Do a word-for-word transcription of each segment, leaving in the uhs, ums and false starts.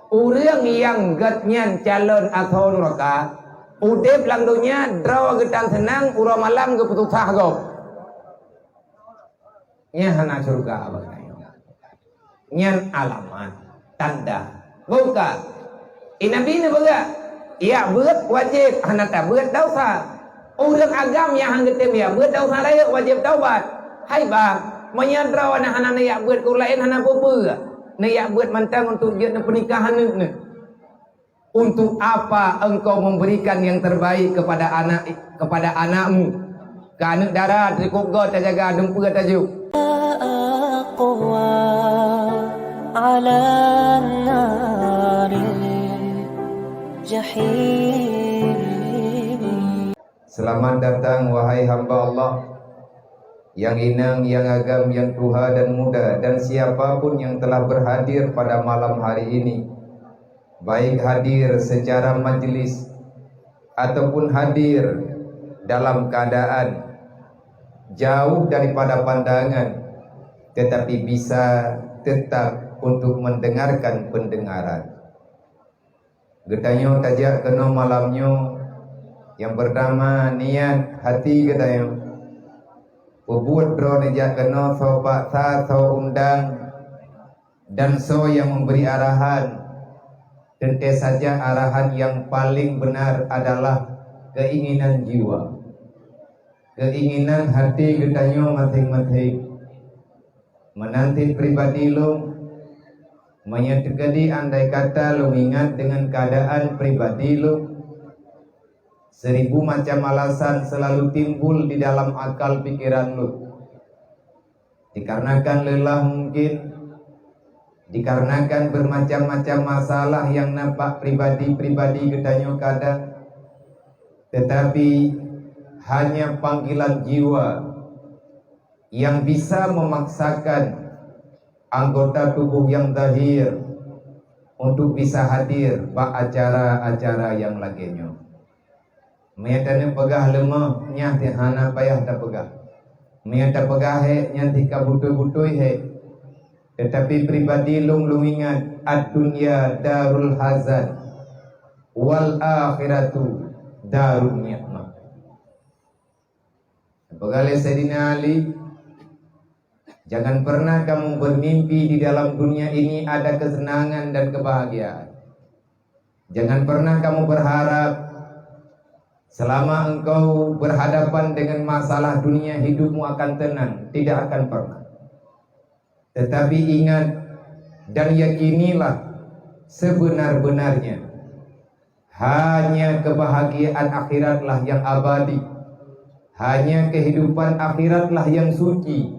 Ureuëng nyang gét nyan calon asoe nuraka, udeb lam donya droe geutanyoe seunang, uroe malam geupeususah gob. Nyan hana syeuruga bak geutanyoe. Nyan alamat, tanda. Buka. Eh, Nabi neupeugah, yak beuet wajéb, hana tabeuet desya. Ureuëng agam nyang han geutem yak beuet desya rayeuk wajéb taubat. Hai bang, meunyoe droe na hana neuyak beuet keu laén hana peue-peue. Neuyak beuet mantong untuk jeuet neupeunikah aneuk neuh. Untuk apa engkau memberikan yang terbaik kepada anak, kepada anakmu? Keu aneuk dara, teukup goe tajaga, dumpeue tajok. أقوى على النار الجحيم. Selamat datang, wahai hamba Allah, yang inong, yang agam, yang tuha dan muda, dan siapa pun yang telah berhadir pada malam hari ini, baik hadir secara majlis ataupun hadir dalam keadaan jauh daripada pandangan, tetapi bisa tetap untuk mendengarkan pendengaran. Geutanyoe tajak keunoe malam nyoe, nyang peurtama niat hati geutanyoe. Peubuet droeneuh jak keunoe soe paksa, soe undang, dan soe nyang memberi arahan. Teuntée saja arahan nyang paléng beunar adalah keuinginan jiwa, keuinginan hati geutanyoe maséng-maséng. Meunan cit pribadi lôn, meunyoe teukeudi andai kata lôn ingat deungon keuadaan pribadi lôn, seribu macam alasan selalu timbul di dalam akal pikiran lôn. Dikarenakan leulah mungkin, dikarenakan bermacam-macam masalah nyang na bak pribadi-pribadi geutanyoe kadang, tetapi hanya panggilan jiwa yang bisa memaksakan anggota tubuh yang zahir untuk bisa hadir bak acara-acara yang lagée nyoe. Meunyoe taneuk peugah leumoh, nyan cit hana payah tapeugah. Meunyoe tapeugah hék, nyan cit ka beutôi-beutôi hék. Teutapi pribadi lôn, lôn ingat, "Ad-dunya darul hazan, wal akhiratu darun ni'mah." Peugah lé Saidina Ali, "Jangan pernah kamu bermimpi di dalam dunia ini ada kesenangan dan kebahagiaan. Jangan pernah kamu berharap selama engkau berhadapan dengan masalah dunia, hidupmu akan tenang. Tidak akan pernah. Tetapi ingat dan yakinilah sebenar-benarnya, hanya kebahagiaan akhiratlah yang abadi. Hanya kehidupan akhiratlah yang suci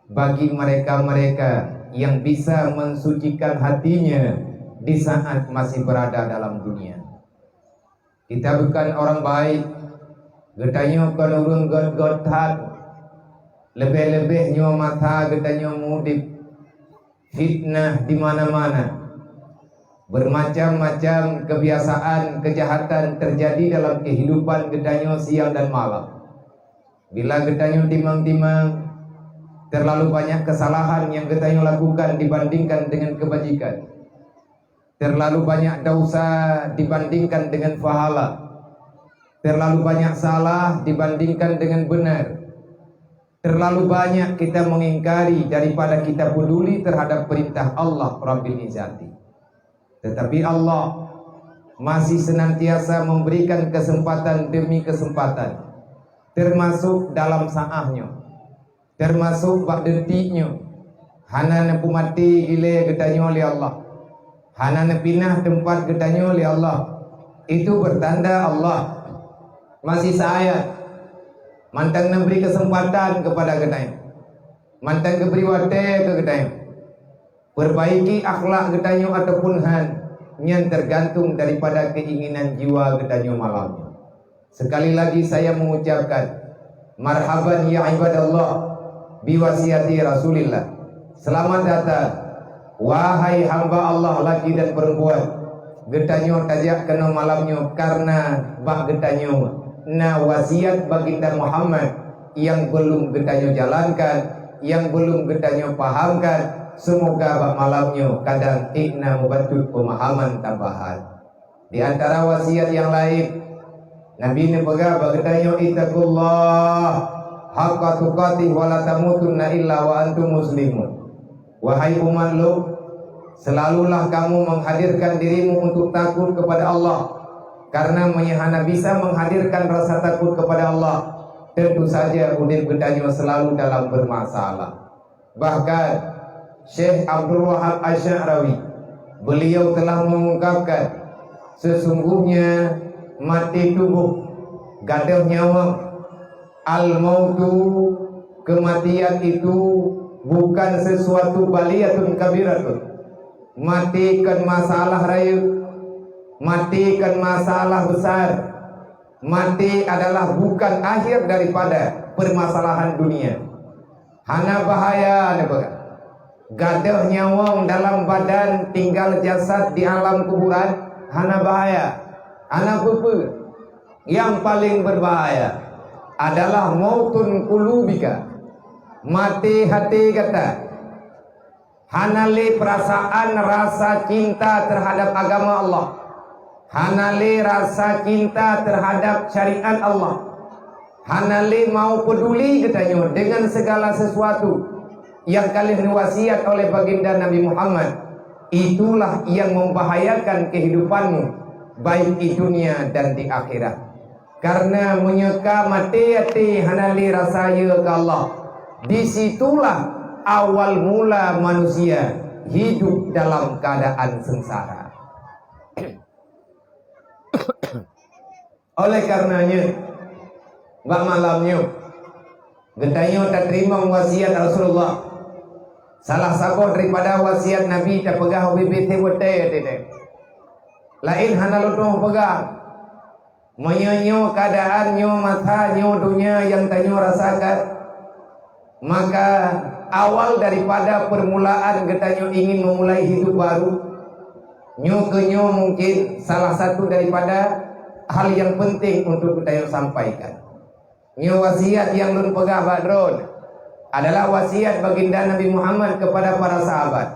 bagi mereka-mereka yang bisa mensucikan hatinya di saat masih berada dalam dunia." Kita bukan orang baik. Geutanyoe kon ureuëng gét-gét that. Leubeh-leubeh nyoe masa geutanyoe meuudeb. Fitnah di mana-mana. Bermacam-macam kebiasaan kejahatan terjadi dalam kehidupan geutanyoe siang dan malam. Bila geutanyoe timang-timang, terlalu banyak kesalahan yang geutanyoe lakukan dibandingkan dengan kebajikan. Terlalu banyak dosa dibandingkan dengan pahala. Terlalu banyak salah dibandingkan dengan benar. Terlalu banyak kita mengingkari daripada kita peduli terhadap perintah Allah Rabbil Izzati. Tetapi Allah masih senantiasa memberikan kesempatan demi kesempatan, termasuk dalam saat nyoe. Termasuk bak detik nyoe, hana neupeumaté ilée geutanyoe lé Allah, hana neupinah teumpat geutanyoe lé Allah. Itu bertanda Allah masih sayang, mantong neubri keuseumpatan keupada geutanyoe, mantong geubri watée keu geutanyoe. Peubaiki akhlak geutanyoe ataupun han, nyan teugantung daripada keuinginan jiwa geutanyoe malam nyoe. Sekali lagi saya mengucapkan, marhaban ya ibadallah, biwasiati Rasulillah. Selamat datang, wahai hamba Allah laki dan perempuan. Geutanyoe tajak keunoe malam nyoe karena bak geutanyoe na wasiat Baginda Muhammad nyang belum geutanyoe jalankan, nyang belum geutanyoe pahamkan, Seumoga bak malam nyoe kadang ék na meubacut peumahaman tambahan. Di antara wasiat nyang laén, Nabi neupeugah bak geutanyoe, "Ittaqullah haqqa tuqatih wa la tamutunna illa wa antum muslimun." Wahai umat lôn, selalulah kamu menghadirkan dirimu untuk takut kepada Allah, karena meunyoe hana bisa menghadirkan rasa takut kepada Allah, tentu saja udeb geutanyoe selalu dalam bermasalah. Bahkan, Syekh Abdul Wahab Asy-Sya'rawi, beliau telah mengungkapkan, sesungguhnya mati tubuh, gadôh nyawöng, al-mautu, kematian itu bukan sesuatu baliyatun kabiratun. Mati kon masalah rayeuk, mati kon masalah besar. Mati adalah bukan akhir daripada permasalahan dunia. Hana bahaya, neupeugah. Gadôh nyawöng dalam badan, tinggal jasad di alam kuburan, hana bahaya, hana peue-peue. Yang paling berbahaya adalah mautun qulubika, mati hati gata. Hana lé perasaan rasa cinta terhadap agama Allah. Hana lé rasa cinta terhadap syariat Allah. Hana lé mau peduli geutanyoe dengan segala sesuatu yang ka lheueh neuwasiat oleh Baginda Nabi Muhammad. Itulah yang membahayakan kehidupanmu, baik di dunia dan di akhirat. Karena meunyoe ka maté até hana lé rasa yö keu Allah, di situlah awal mula manusia hidup dalam keadaan sengsara. Oleh karenanya, bak malam nyoe, geutanyoe tateurimong wasiat Rasulullah. Salah saboh daripada wasiat Nabi tapeugah ubit-ubit watée teuh. Laén hana lôn tueng peugah. Meunyoe nyoe keuadaan, nyoe masa, nyoe donya nyang tanyoe rasakan, maka awal daripada permulaan geutanyoe ingin memulai hidup baru, nyoe keuh nyoe mungkin salah satu daripada hal yang penting untuk geutanyoe sampaikan. Nyoe wasiat nyang lôn peugah bak droe adalah wasiat Baginda Nabi Muhammad kepada para sahabat.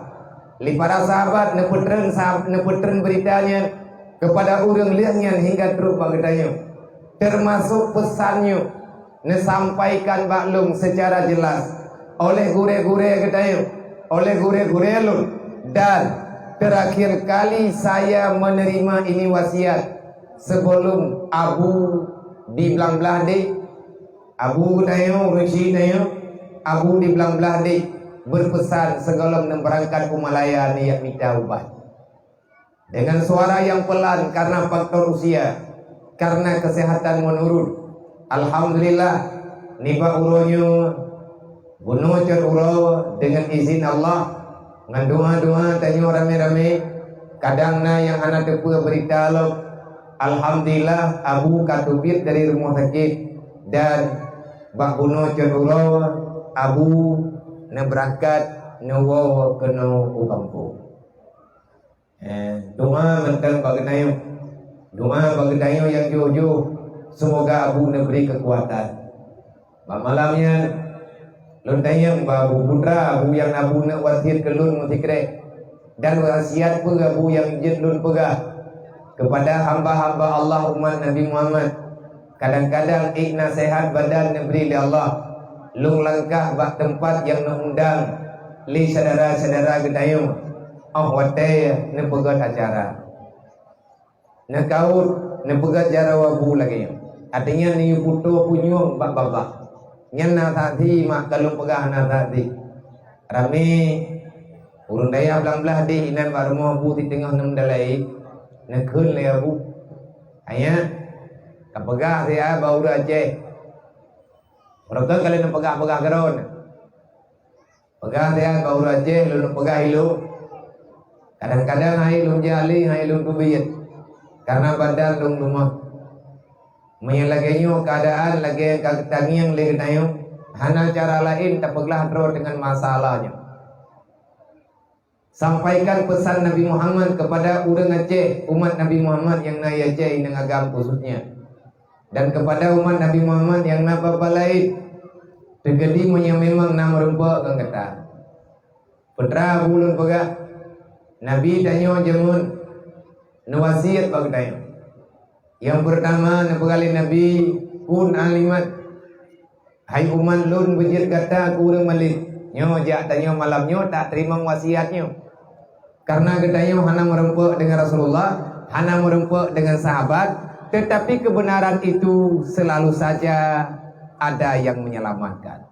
Lé para sahabat neupeutreun sah-, neupeutreun beurita nyan kepada ureuëng lheueh nyan hingga trok bak geutanyoe. Teumasok peusan nyoe neusampaikan bak lôn seucara jeulaih oleh gurée-gurée geutanyoe, oleh gurée-gurée lôn, dan terakhir kali saya menerima ini wasiat sebelum Abu di Blang Blahdeh, Abu geutanyoe, ureuëng syiek tanyoe, Abu di Blang Blahdeh, beupeusan sigohlom neubeurangkat u Malaya neujak mita ubat. Dengan suara yang pelan karena faktor usia, karena kesehatan menurun. Alhamdulillah, nibak uroe nyoe bunoe cot uroe deungon izin Allah, ngon doa-doa tanyoe ramé-ramé, kadang na nyang hana teupeue beurita lom. Alhamdulillah, Abu ka teubiet dari rumoh sakét dan bak bunoe cot uroe Abu neubeurangkat neuwoe keunoe u gampông. Eh, doa mantong bak geutanyoe. Doa bak geutanyoe nyang jôh-jôh, seumoga Abu neubri keukuatan. Bak malam nyan, lôn tanyong bak Abu Putra, Abu nyang Abu neuk wasiet keu lôn meusikrek, dan wasiat peue Abu nyang jeuet lôn peugah keupada hamba-hamba Allah umat Nabi Muhammad. Kadang-kadang ék naseuhat badan neubri lé Allah, lôn langkah bak teumpat nyang neuundang lé syedara-syedara geutanyoe óh watée neupeugét acara. Neukawöt, neupeugét jaroe Abu lagée nyoe. Artinya neuyue putôh punyueng bak babah. Nyan na saksi mak ka lôn peugah na saksi. Ramé ureuëng dayah Blang Blahdeh inan bak rumoh Abu siteungoh neumdalai, neukheun lé Abu. Hanya, kapeugah siat bak ureuëng Aceh. Ureuëng kan ka lheueh neupeugah-peugah keudroe. Peugah siat bak ureuëng Aceh, lôn peugah ilôn. Kadang-kadang hai lôn jali, hai lôn teubiet, karena badan lôn leumah. Meunyoe lagée nyoe keuadaan lagée ka geutangieng lé geutanyoe, hana cara laén tapeuglah droe deungon masalah nyoe. Sampaikan pesan Nabi Muhammad kepada ureuëng Aceh, umat Nabi Muhammad nyang na di Aceh inong agam khususnya, dan kepada umat Nabi Muhammad nyang na baba laén, teukeudi meunyoe memang na meurumpok ngon gata. Peue teuma ulôn peugah, Nabi tanyoe jameun neuwasiet bak geutanyoe. Nyang peurtama neupeugah lé Nabi, "Kun aliman." Hai umat lôn, beujeuet gata keu ureuëng malém. Nyoe jak tanyoe malam nyoe tateurimong wasiat nyoe. Karena geutanyoe hana meurumpok dengan Rasulullah, hana meurumpok dengan sahabat, tetapi kebenaran itu selalu saja ada yang menyelamatkan.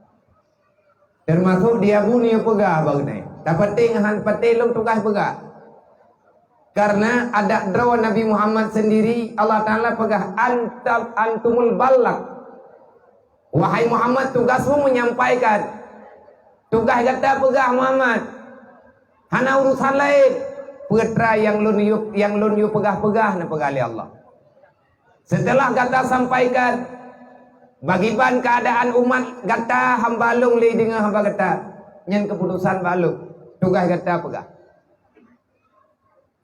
Termasuk di Abu ni peugah baru ni. Tapi han patéh lom tugaih peugah. Karena adak droe Nabi Muhammad sendiri, Allah Taala peugah, "Antum, antumul balak." Wahai Muhammad, tugasmu menyampaikan. Tugaih gata peugah, Muhammad. Hana urusan laén. Peue teuma nyang lôn yue, nyang lôn yue peugah-peugah, neupeugah lé Allah. Setelah gata sampaikan, bagiban keadaan umat gata hamba lôn lé deungon hamba gata, nyan keputusan bak lôn. Tugaih gata peugah.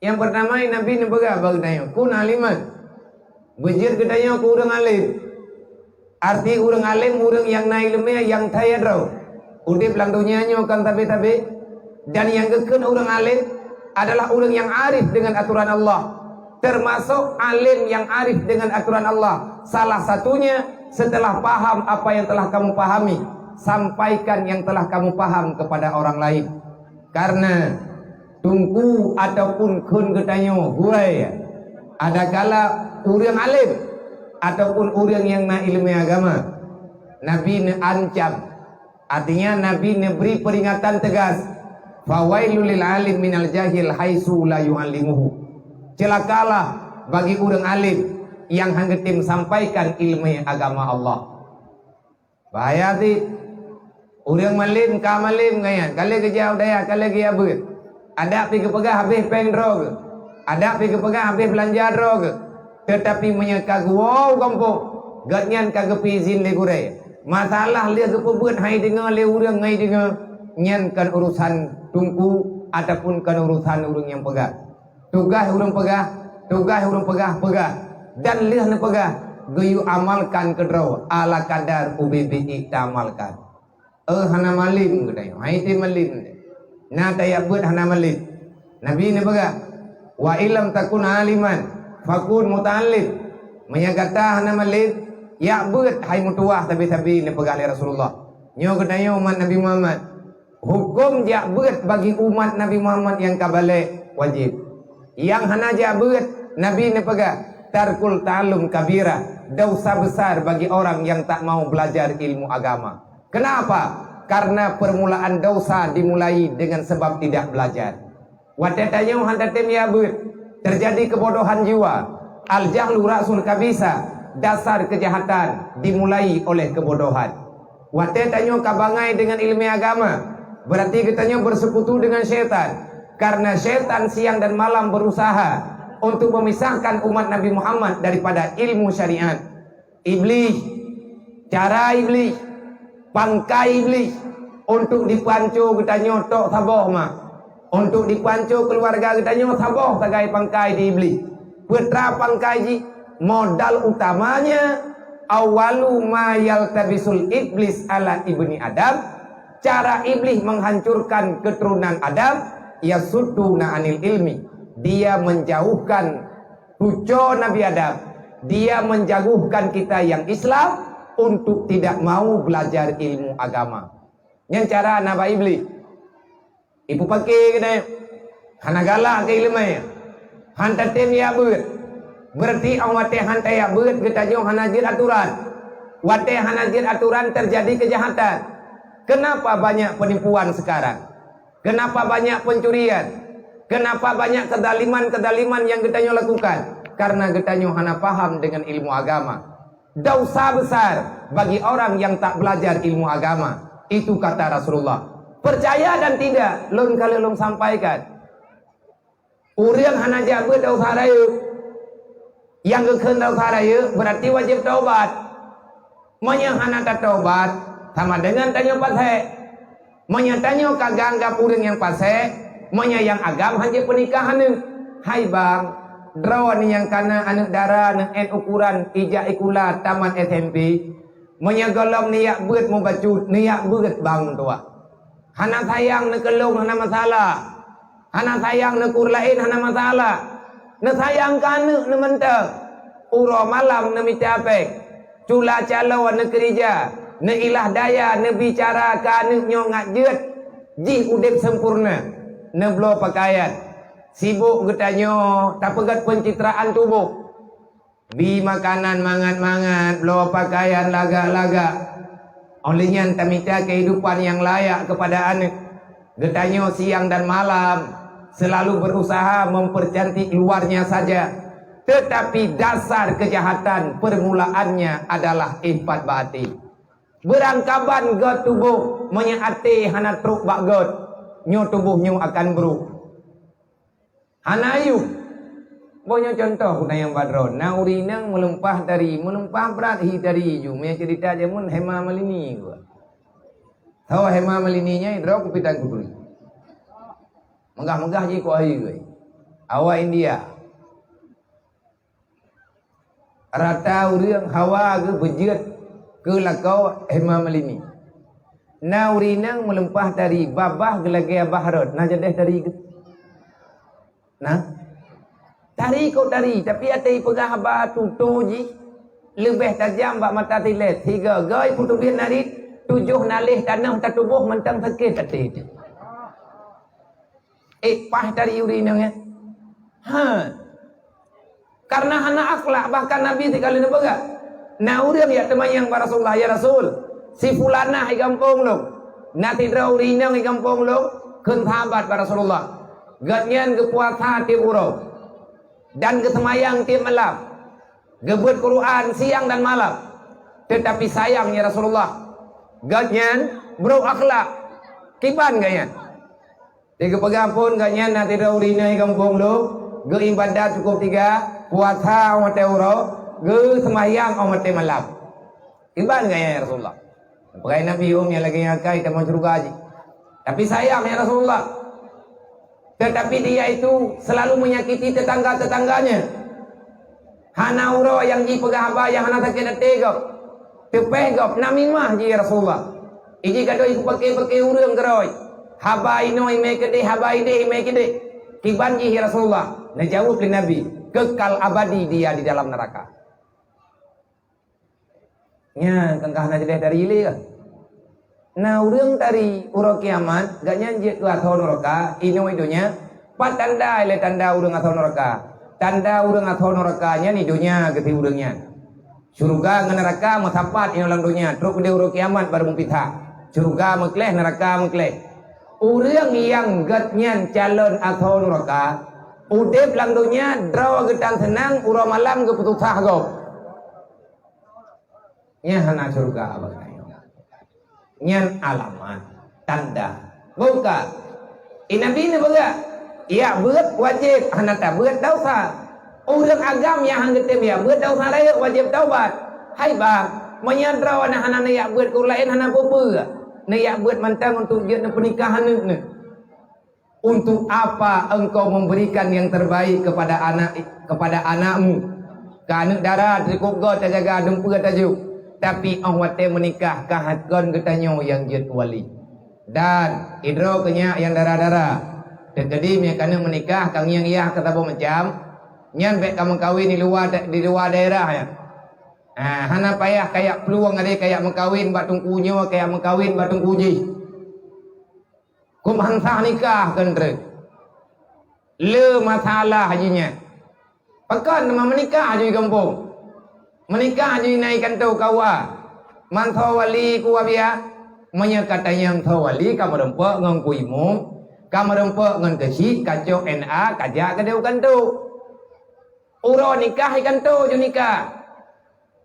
Nyang peurtama Nabi neupeugah bak geutanyoe, "Kun aliman." Beujeuet geutanyoe keu ureuëng além. Arti ureuëng além, ureuëng nyang na iéleumé nyang that droe. Udeb lam donya nyoe kon sabe-sabe. Dan nyang geukheun ureuëng além adalah ureuëng nyang arif dengan aturan Allah. Termasuk além nyang arif dengan aturan Allah. Salah satunya, setelah paham apa yang telah kamu pahami, sampaikan yang telah kamu paham kepada orang lain. Karena teungku ataupun kheun geutanyoe gurée, adakala ureuëng além ataupun ureuëng nyang na iéleumé agama, Nabi neuancam. Artinya, Nabi neubri peuringatan teugas, "Fawailul lil alim minal jahil haitsu la yu'allimuhu." Ceulakalah bagi ureuëng além nyang han geutem sampaikan iéleumé agama Allah. Bahaya cit. Ureuëng malém ka malém ngon nyan, ka lheueh geujak u dayah, ka lheueh geujak beuet. Adak pih geupeugah habéh péng droe geuh. Adak pih geupeugah habéh beulanja droe geuh. Teutapi meunyoe ka geuwoe u gampông, gobnyan ka geupeuizin lé gurée. Masalah lheueh geupeubeuet hai deungoe lé ureuëng ngai deungoe, nyan kon urusan teungku ataupun kon urusan ureuëng nyang peugah. Tugaih ureuëng peugah, tugaih ureuëng peugah, peugah. Dan lheueh neupeugah, geuyue amalkan keudroe, ala kadar ubé-bé taamalkan. Eh, hana malém geutanyoe, hai tém malém. Na tajak beuet hana malém. Nabi neupeugah, "Wa illam takun aliman, fakun muta'allim." Meunyoe gata hana malém, jak beuet hai meutuwah sabe-sabe, neupeugah lé Rasulullah. Nyoe geutanyoe umat Nabi Muhammad. Huköm jak beuet bagi umat Nabi Muhammad nyang ka balek wajéb. Nyang hana jak beuet, Nabi neupeugah, "Tarkul ta'allum kabirah, dosa besar bagi orang yang tak mau belajar ilmu agama." Kenapa? Karena permulaan dosa dimulai dengan sebab tidak belajar. Watée tanyoe han tatem jak beuet, terjadi kebodohan jiwa. Al-jahlu ra'sul kabisa, dasar kejahatan dimulai oleh kebodohan. Watée tanyoe ka bangai dengan iéleumé agama, berarti geutanyoe bersekutu dengan syaitan. Karena syaitan siang dan malam berusaha untuk memisahkan umat Nabi Muhammad daripada ilmu syariat. Iblih, cara Iblih, pangkai Iblih untuk dipeuhanco geutanyoe tok saboh ma. Untuk dipeuhanco keuluwarga geutanyoe saboh sagai pangkai di Iblih. Peue teuma pangkai jih? Modal utamanya, awwalu ma yaltabisul iblis ala ibni Adam, cara Iblih menghancurkan keturunan Adam, yasudduna anil ilmi. Dia menjauhkan cuco Nabi Adam, dia menjauhkan kita yang Islam untuk tidak mau belajar ilmu agama. Nyan cara na bak Iblih. Ipeupake keunoe, hana galak keu iéleumé, han tatem jak beuet. Berarti óh watée han tajak beuet geutanyoe hana jeuet aturan. Watée hana jeuet aturan terjadi kejahatan. Kenapa banyak penipuan sekarang? Kenapa banyak pencurian? Kenapa banyak kezaliman-kezaliman yang geutanyoe lakukan? Karena geutanyoe hana paham dengan ilmu agama. Dosa besar bagi orang yang tak belajar ilmu agama. Itu kata Rasulullah. Percaya dan tidak, lôn ka lheueh lôn sampaikan. Ureuëng hana jak beuet dosa rayeuk. Nyang geukheun dosa rayeuk berarti wajéb taubat. Meunyoe hana tataubat, sama dengan tanyoe pasék. Meunyoe tanyoe ka geuanggab ureuëng nyang pasék, meunyoe nyang agam han jeuet peunikah aneuëk, hai bang, droeneuh nyang kana aneuëk dara neuék ukuran ijak ikula tamat S M P, meunyoe gohlom neujak beuet mubacut, neujak beuet bang meutuwah. Hana sayang neukeulong hana masalah. Hana sayang neukur laén hana masalah. Neusayang keu aneuk neumantong. Uroe malam neumita péng. Cula calo neukeurija. Neuilah daya neubicara keu aneuk nyoe ngat jeuet. Jih udeb sempurna. Neubloe pakaian. Sibok geutanyoe tapeugét peuncitraan tuboh. Bi makanan mangat-mangat, bloe pakaian lagak-lagak. Óh lheueh nyan tamita keuhidupan nyang layak keupada aneuk. Geutanyoe siang dan malam selalu berusaha mempercantik luarnya saja, tetapi dasar kejahatan permulaannya adalah iffat batin. Beurangkaban göt tuboh, meunyoe até hana trok bak göt, nyoe tuboh nyoe akan brok. Hana ayub. Boh nyoe cuntoh kutanyong bak droe. Na ureueng inong meulumpah tari, meulumpah brat hi tari ju. Meunan ceurita jameun Hema Malini geuh. Tho Hema Malini nyan droe kupitan kuturi. Meugah-meugah jih kok hai geuh. Awak India. Rata ureueng hawa geuh beujeuet keu lakoe Hema Malini. Na ureueng inong meulumpah tari, babah geulagèe abah rot, na jadeh tari geuh. Nah, tari kok tari, tapi até ipeugah haba tutoe jih leubeh tajam bak mata tilet. Sigoe-goe puteubiet narit, tujoh naleh tanoh tatuboh mantong sakét até teuh. Eh, paih tari ureueng inong nyan. Ha. Karena hana akhlak, bahkan Nabi sikali neupeugah, na ureueng jak teumanyong bak Rasulullah, "Ya Rasul, si fulanah di gampông lôn, na sidroe ureueng inong di gampông lôn, kheun sahabat bak Rasulullah. Gobnyan geupuasa tiep uroe dan geuseumayang tiep malam, geubeuet Quran siang dan malam. Tetapi sayang, ya Rasulullah, gobnyan brok akhlak. Kiban gobnyan?" Di geupeugah phon gobnyan na sidroe ureueng inong di gampông lôn, geuibadat cukôp tiga, puasa óh watèe uroe, geuseumayang óh watèe malam. Kiban gobnyan, ya Rasulullah? Peugah Nabi, "Hom nyang lagèe nyan akai tamong syeuruga jih. Tapi sayang, ya Rasulullah, tetapi dia itu selalu menyakiti tetangga-tetangganya." Hana uroe nyang jipeugah haba nyang hana sakét até gob. Teupèh gob, namimah jih, ya Rasulullah. Iji gadôh ipeupaké-paké ureueng keurôi. Haba inoe imè keudeh, haba ideh imè keudeh. Kiban jih, ya Rasulullah? Neujaweueb lé Nabi, "Kekal abadi dia di dalam neraka." Nyan kan ka hana jeulaih dari ilée kan? Na ureuëng tari uroe kiamat, gobnyan jeuet keu asoe nuraka, inoe i donya. Pat tanda ilée tanda ureuëng asoe nuraka? Tanda ureuëng asoe nuraka nyan i donya geuti ureuëng nyan. Syeuruga ngon nuraka meusapat inoe lam donya, trok keudeh uroe kiamat barô meupisah. Syeuruga meukleh, nuraka meukleh. Ureuëng nyang gobnyan calon asoe nuraka, udeb lam donya droe geutan seunang, uroe malam geupeususah gob. Nyan hana syeuruga bak geutanyoe. Nyan alamat, tanda. Buka. I Nabi neupeugah, jak beuet wajéb, hana tabeuet desya. Ureuëng agam nyang han geutem jak beuet desya rayeuk, wajéb taubat. Hai bah, meunyoe droe na hana neujak beuet keu ureuëng laén hana peue-peue. Neujak beuet mantong untuk jeuet neupeunikah aneuk neuh. Untuk apa engkau memberikan yang terbaik kepada anak, kepada anakmu? Keu aneuk dara teukup goe tajaga, dumpeue tajok, tapi óh watée meunikah ka hakon geutanyoe nyang jeuet wali. Dan sidroe keu nyak nyang dara-dara, teukeudi meunyoe ka aneuk meunikah ka ngieng yah keu saboh macam, nyan bék ka meukawen di luwa, di luwa daerah nyan. Ah, hana payah kajak plueng, ada kajak meukawen bak teungku nyoe, kajak meukawen bak teungku jih. Keubansa nikah keu treuk. Le masalah jih nyan. Pakon teuma meunikah jih gampông. Meunikah jih na i kantô K U A. Mantong wali K U A biak. Meunyoe ka tanyong soe wali, ka meurumpok ngon Teungku Imum, ka meurumpok ngon keuchik, ka cok N A, ka jak keudeh u kantô. Uroe nikah i kantô ju nikah.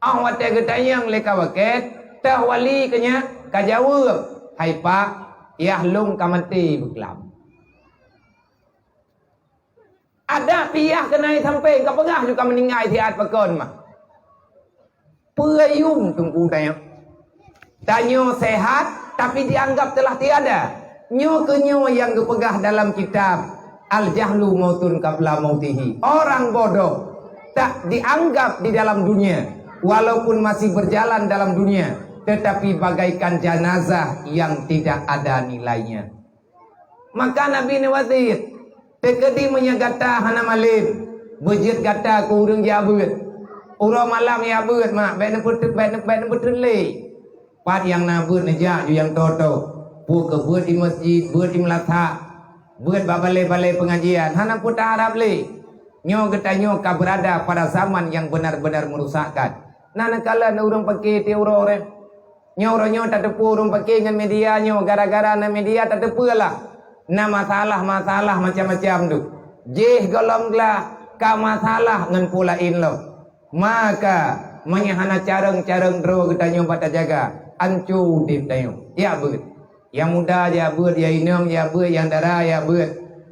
Óh watée geutanyong lé K W K, toh wali keu nyak, ka jaweueb, "Hai pak, yah lôn ka maté beuklam." Adak pih yah keunan sampoe ka peugah ju ka meuninggai siat pakon mah. Peue yuem teungku tanyoe? Tanyoe sehat, tapi dianggap telah tiada. Nyoe keuh nyoe nyang geupeugah dalam kitab Al-Jahlu Mautun Qabla Mautihi. Orang bodoh tak dianggap di dalam dunia, walaupun masih berjalan dalam dunia, tetapi bagaikan jenazah yang tidak ada nilainya. Maka Nabi neuwasiet, "Teukeudi meunyoe gata hana malem, beujeuet gata keu ureuëng jak beuet. Uroe malam jak beuet, mak, bék neupeuteuk, bék neupeuteuk lé. Pat nyang na beuet neujak ju nyang toe-toe. Peu keu beuet di meuseujid, beuet di meulatak, beuet bak balée-balée peungajian, hana peue taharab lé." Nyoe geutanyoe ka beurada pada zaman nyang benar-benar meurusakkan. Na neukalon ureuëng paké tiep uroe reh. Nyoe uroe nyoe tateupeue ureuëng paké ngon media nyoe, gara-gara na media tateupeue lah. Na masalah-masalah macam-macam tu. Jih gohlom glah ka masalah ngon peue laén lom. Maka, meunyoe hana carông-carông droe geutanyoe bak tajaga, anco udeb tanyoe. Jak beuet. Nyang muda jak beuet, nyang inong jak beuet, nyang dara jak beuet,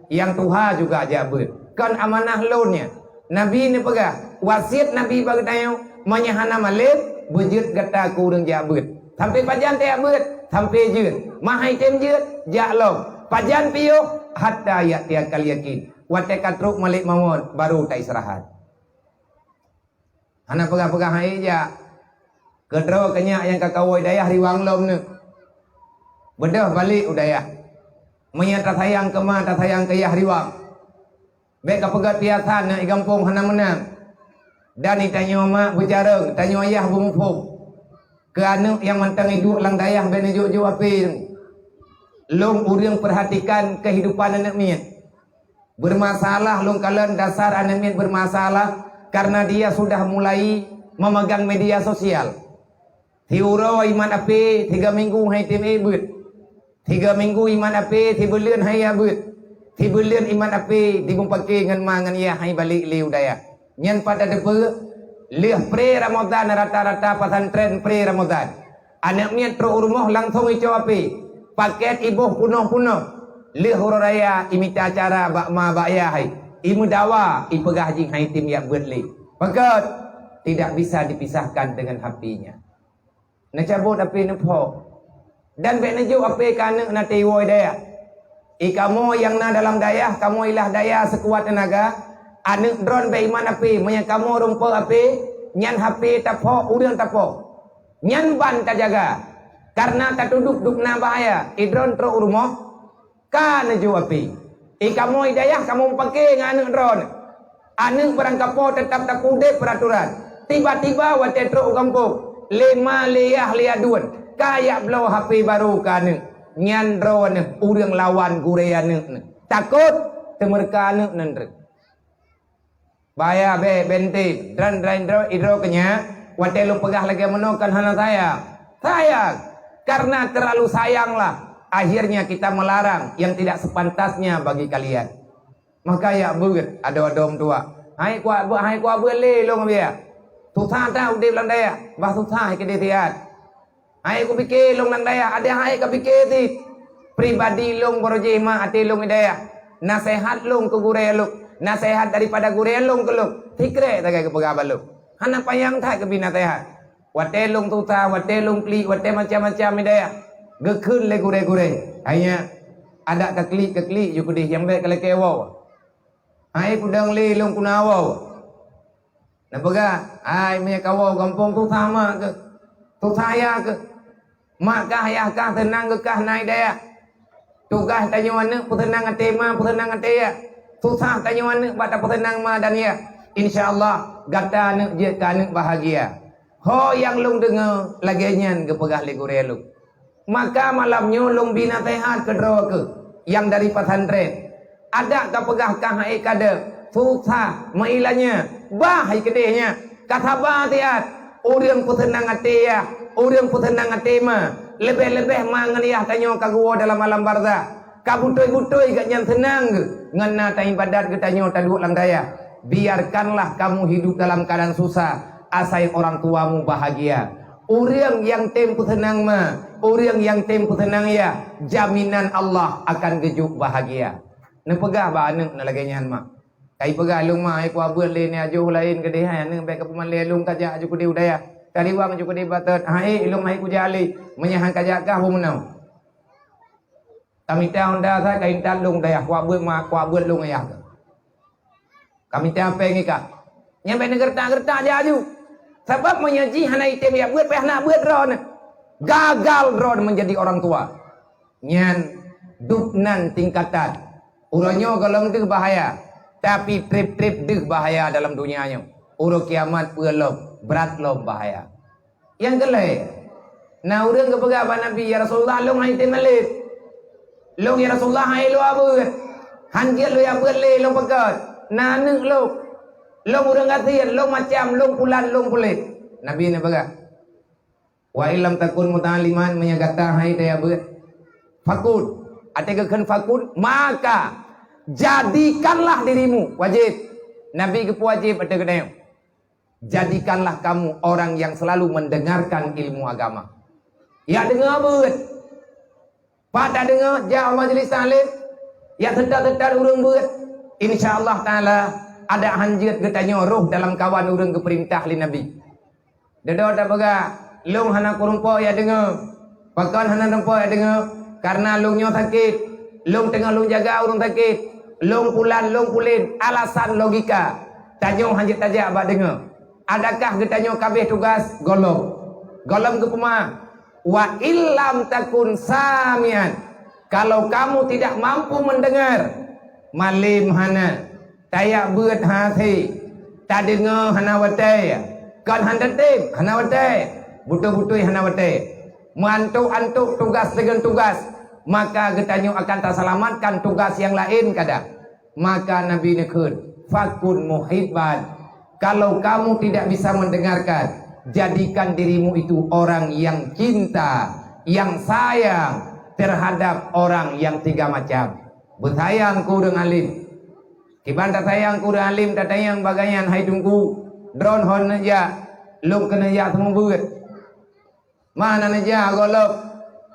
nyang tuha juga jak beuet. Kon amanah lôn nyan. Nabi neupeugah, wasiet Nabi bak geutanyoe, "Meunyoe hana malem, beujeuet gata keu ureuëng jak beuet." Sampai pajan tajak beuet? Sampai jeuet. Ma han tem jeuet, jak lom. Pajan piôh? Hatta ya'tiyakal yakin. Watée ka trok malek mawöt, baru taistirahat. Hana peugah-peugah hai jak. Keudroe keu nyak nyang ka kawoe dayah riwang lom nyoe. Beudôh balek u dayah. Meunyoe tasayang keu ma, tasayang keu yah riwang. Bék kapeugét piasan nyoe i gampông hana meunang. Dan i tanyoe mak beucarông, tanyoe yah beumuphom. Keu aneuëk nyang mantong iduek lam dayah bék neujok-jok ape. Lôn ureuëng perhatikan kehidupan aneuëk miet. Bermasalah lôn kalon dasar aneuëk miet bermasalah karena dia sudah mulai memegang media sosial. Siuroe iman ape, tiga minggu hai tem beuet. Tiga minggu iman ape, sibuleuen hai ya beuet. Sibuleuen iman ape, dimupaké ngon ma ngon yah hai balek lé u dayah. Nyan pat tateupeue, lheueh pre Ramadan rata-rata pesantren pre Ramadan. Aneuëk miet trok u rumoh langsong ico ape. Paket iboh punoh-punoh. Lheueh uroe raya imita acara bak ma bak yah hai. Imeudawa ipeugah jih hai tem jak beuet lé. Pakot tidak bisa dipisahkan dengan hapenya. Neucabot ape neuphok. Dan bék neujok ape keu aneuëk na teuwoe dayah. I kamoe nyang na dalam dayah, kamoe ilah daya seukuat teunaga, aneuëk droen bék iman ape, meunyoe kamoe rumpok ape, nyan hape taphok, ureuëng taphok. Nyan ban tajaga. Karena tatudok duk na bahaya, i droen trok u rumoh, ka neujok api. I kamoe i dayah kamoe meupaké ngon aneuëk droeneuh. Aneuëk barang kapo teutap tapeuudeb peuratoran. Tiba-tiba watée trok u gampông, lé ma lé yah lé aduen, ka jak bloe hape barô keu aneuëk. Nyan droeneuh ureuëng lawan gurée aneuëk neuh. Takot teumeureuka aneuëk nan treuk. Bahaya bée, bék tem. Dran-dran idroe, idroe keu nyak, watée lôn peugah lagée meunoe kan hana sayang. Sayang! Karena terlalu sayanglah, akhirnya kita melarang yang tidak sepantasnya bagi kalian. Maka jak beuet adoe-adoe meutuah. Hai kuat beuet, hai kuat beuet lé lôn biya. Susah that udeb lam dayah, bah susah keudeh siat. Hai kupike lôn lam dayah, adak hai kapike cit. Pribadi lôn barô jih mak até lôn i dayah. Naseuhat lôn keu gurée lôn, naseuhat daripada gurée lôn keu lôn. Sikrek sagai geupeugah bak lôn. Hana panyang that geubi naseuhat. Watée lôn susah, watée lôn klik, watée macam-macam i dayah. Geukheun lé gurée-gurée. Hai nyak, adak kaklik-kaklik ju keudeh nyang bék kalakée woe. Hai kudong lé lôn keunoe woe. Neupeugah, "Hai meunyoe kawoe gampông susah mak keuh, susah yah keuh. Mak kah yah kah seunang geukah na i dayah. Tugaih tanyoe aneuëk peuseunang até ma, peuseunang até yah. Susah tanyoe aneuëk bak tapeuseunang ma dan yah. Insya Allah gata aneuëk jeuet keu aneuëk bahagia." Ho nyang lôn deungoe lagée nyan geupeugah lé gurée lôn. Maka malam nyoe lôn bi naseuhat keudroe keuh nyang dari pesantren. Adak kapeugah kah hai kadeuh, susah, meuilanya, bah hai keudeh nyan. Ka saba siat, ureuëng peuseunang até yah, ureuëng peuseunang até ma, leubeh-leubeh ma ngon yah tanyoe ka geuwoe dalam alam barzah. Ka beutôi-beutôi geuh nyan seunang geuh ngon na taibadat geutanyoe taduek lam dayah. Biarkanlah kamu hidup dalam keadaan susah, asai orang tuamu bahagia. Ureuëng nyang tem peuseunang ma, ureuëng nyang tem peuseunang yah, jaminan Allah akan geujok bahagia. Neupeugah bak aneuëk na lagée nyan mak. Kai peugah lôn mak, hai kuabeuet lé ni ajoh laén keudeh hai aneuëk bék kapeumalée lôn kajak aju keudeh u dayah. Kariwang aju keudeh batet, hai lôn hai kujak lé, meunyoe han kajak kah beumeunang. Kamita honda sa kaintat lôn dayah, kuabeuet ma, kuabeuet lôn ayah. Kamita péng ikat. Nyang bék neugeureutak-geureutak jak aju. Sabab meunyoe jih hana item jak beuet, payah na beuet droeneuh. Gagal droe menjadi orang tua. Nyan dub nan tingkatan. Uroe nyoe gohlom deuh bahaya, tapi treb-treb deuh bahaya dalam dunia nyoe. Uroe kiamat peue lom, brat lom bahaya. Nyang keulhèe, na ureuëng geupeugah bak Nabi, "Ya Rasulullah, lôn hana item malem. Lôn, ya Rasulullah, hana ilôn abeuet. Han jeuet lôn abeuet lé, lôn peugah. Na aneuëk lôn. Lôn ureuëng gasien, lôn macam, lôn pulan, lôn pulen." Nabi neupeugah, "Wa illam takun muta'alliman, meunyoe gata hana item abeuet, fakun." Até geukheun fakun, maka jadikanlah dirimu, wajéb. Nabi geupeuwajéb ateueh geutanyoe. Jadikanlah kamu orang yang selalu mendengarkan ilmu agama. Ya deungoe beuet. Pat tadeungoe, jak u majlis taklim, ya seutôt-seutôt ureuëng beuet. Insya Allah Taala, adak han jeuet geutanyoe roh dalam kawan ureuëng geupeurintah lé Nabi. Deudok tapeugah, "Lôn hana kureumpok ya deungoe." Pakon hana kureumpok ya deungoe? Karena lôn nyoe sakét. Lôn teungoh lôn jaga ureuëng sakét. Lôn pulan, lôn pulen. Alasan logika. Tanyoe han jeuet tajak bak deungoe. Adakah geutanyoe kabeh tugas? Gohlom. Gohlom geupeugah, "Wa illam takun samian." Kalau kamu tidak mampu mendengar, malem hana, tajak beuet hase, tadeungoe hana watée, kon han tatem hana watée, beutôi-beutôi hana watée, meuantok-antok tugas deungon tugas, maka geutanyoe akan tasalamatkan tugas nyang laén kada. Maka Nabi neukheun, "Fakun muhibban." Kalau kamu tidak bisa mendengarkan, jadikan dirimu itu orang yang cinta, yang sayang terhadap orang yang tiga macam. Beusayang keu ureuëng alim. Kiban tasayang keu ureuëng alim, tatanyong bagainyan, "Hai Teungku, droe hon neujak, lôn keuneuk jak seumeubeuet." Mana neujak gohlom?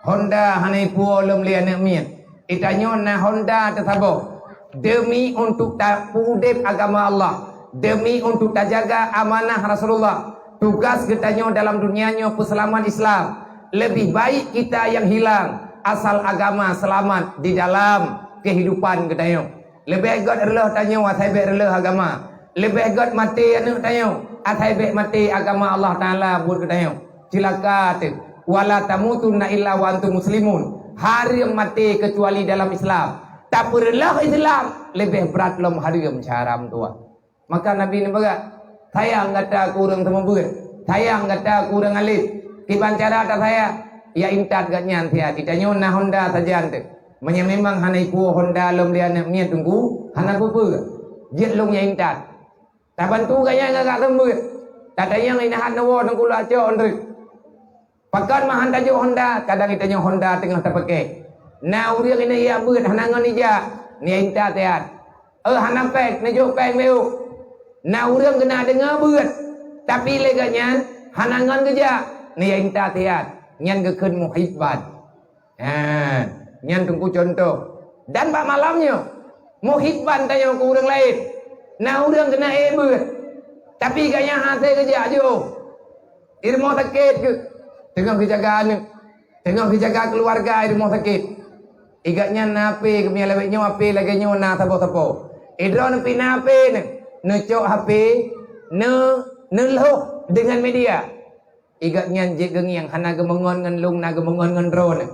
Honda hana ipuwoe lom lé aneuëk miet. Geutanyoe na honda teusaboh. Demi untuk tapeuudeb agama Allah, demi untuk tajaga amanah Rasulullah, tugas geutanyoe dalam dunia nyoe peuseulamat Islam. Lebih baik kita yang hilang, asal agama selamat di dalam kehidupan geutanyoe. Leubeh gét reuloh tanyoe asai bék reuloh agama. Leubeh gét maté aneuëk tanyoe asai bék maté agama Allah Taala buet geutanyoe. Cilaka teuh. "Wala tamutunna illa wa antum muslimun." Hareuem maté keucuali dalam Islam. Tapeureuloh Islam leubeh brat lom hareuem syara meutuwah. Maka Nabi neupeugah, "Sayang gata keu ureuëng seumeubeuet, sayang gata keu ureuëng alim." Kiban cara tasayang? Ya intat gobnyan siat. Geutanyoe na honda sajan teuh. Meunyoe memang hana ipuwoe honda lom lé aneuëk miet Teungku, hana peue-peue. Jeuet lôn ya intat. Tabantu gobnyan ngon gata seumeubeuet. Tatanyong inan han neuwoe Teungku lôn acok treuk. Pakon meuhan tajok honda, kadang geutanyoe honda teungoh tapakée. Na ureuëng inan jak beuet hana ngon ijak, neujak intat siat. Eh, hana péng, neujok péng beu. Na ureuëng keuneuk deungoe beuet, tapi lé gobnyan hana ngon geujak, neujak intat siat. Nyan geukheun muhibban. Ha, nyan Teungku contoh. Dan bak malam nyoe, muhibban tanyoe keu ureuëng laén. Na ureuëng keuneuk ék beuet, tapi gobnyan hase geujak jiôh. Di rumoh sakét geuh, teungoh geujaga aneuëk, teungoh geujaga keuluwarga di rumoh sakét. Gobnyan na HP, geumiyueb lawét nyoe HP lagée nyoe na saboh-saboh. Droeneuh pih na HP neu, neucok HP, neu, neulhoh deungon media. Gobnyan jeuet geungieng, hana geumeungon ngon lôn, na geumeungon ngon droeneuh.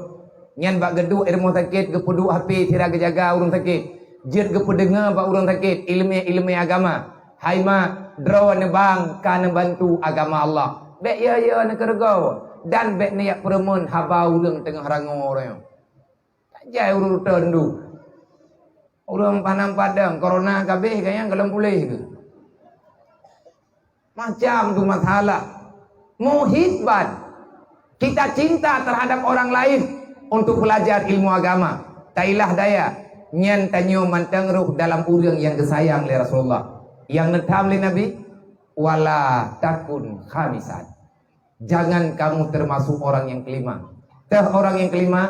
Nyan bak geuduek di rumoh sakét geupeuduek HP sira geujaga ureuëng sakét. Jeuet geupeudeungoe bak ureuëng sakét iéleumé-iéleumé agama. Hai mak, droeneuh bang ka neubantu agama Allah. Bék yo-yo neukeureugoe dan bék neujak peureumeun haba ureuëng teungoh rangoe uroe nyoe. Tajai ureuëng teundu. Ureuëng Padang-Padang, corona ka abéh, gobnyan gohlom puléh keuh. Macam tu masalah. Muhibban. Kita cinta terhadap orang lain untuk belajar ilmu agama. Tailah daya. Nyan tanyoe mantong roh dalam ureuëng nyang geusayang lé Rasulullah. Nyang neutham lé Nabi, "Wala takun khamisan." Jangan kamu termasuk orang yang kelima. Teuh orang nyang kelima,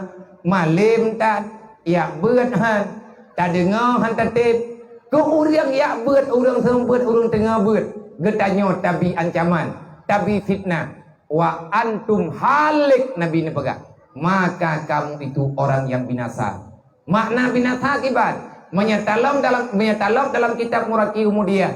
malem that, jak beuet han, tadeungoe han tatem. Keu ureuëng jak beuet, ureuëng seumeubeuet, ureuëng teungoh beuet, geutanyoe tabi ancaman, tabi fitnah. "Wa antum halik," Nabi neupeugah, "maka kamu itu orang yang binasa." Makna binasa kiban? Meunyoe talom dalam, meunyoe talom dalam kitab Muraqi Umudiyah,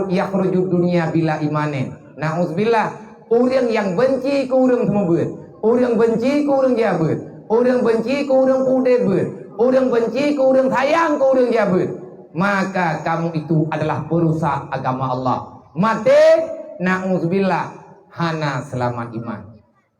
"Yakhruju dunya bila imanin." Nauzubillah, ureuëng nyang benci keu ureuëng seumeubeuet, Ureuëng beunci keu ureuëng jabeuet, ureuëng beunci keu ureuëng udeb beuet, ureuëng beunci keu ureuëng sayang keu ureuëng jabeuet, maka kamu itu adalah perusak agama Allah. Maté, na'udzubillah, hana seulamat iman.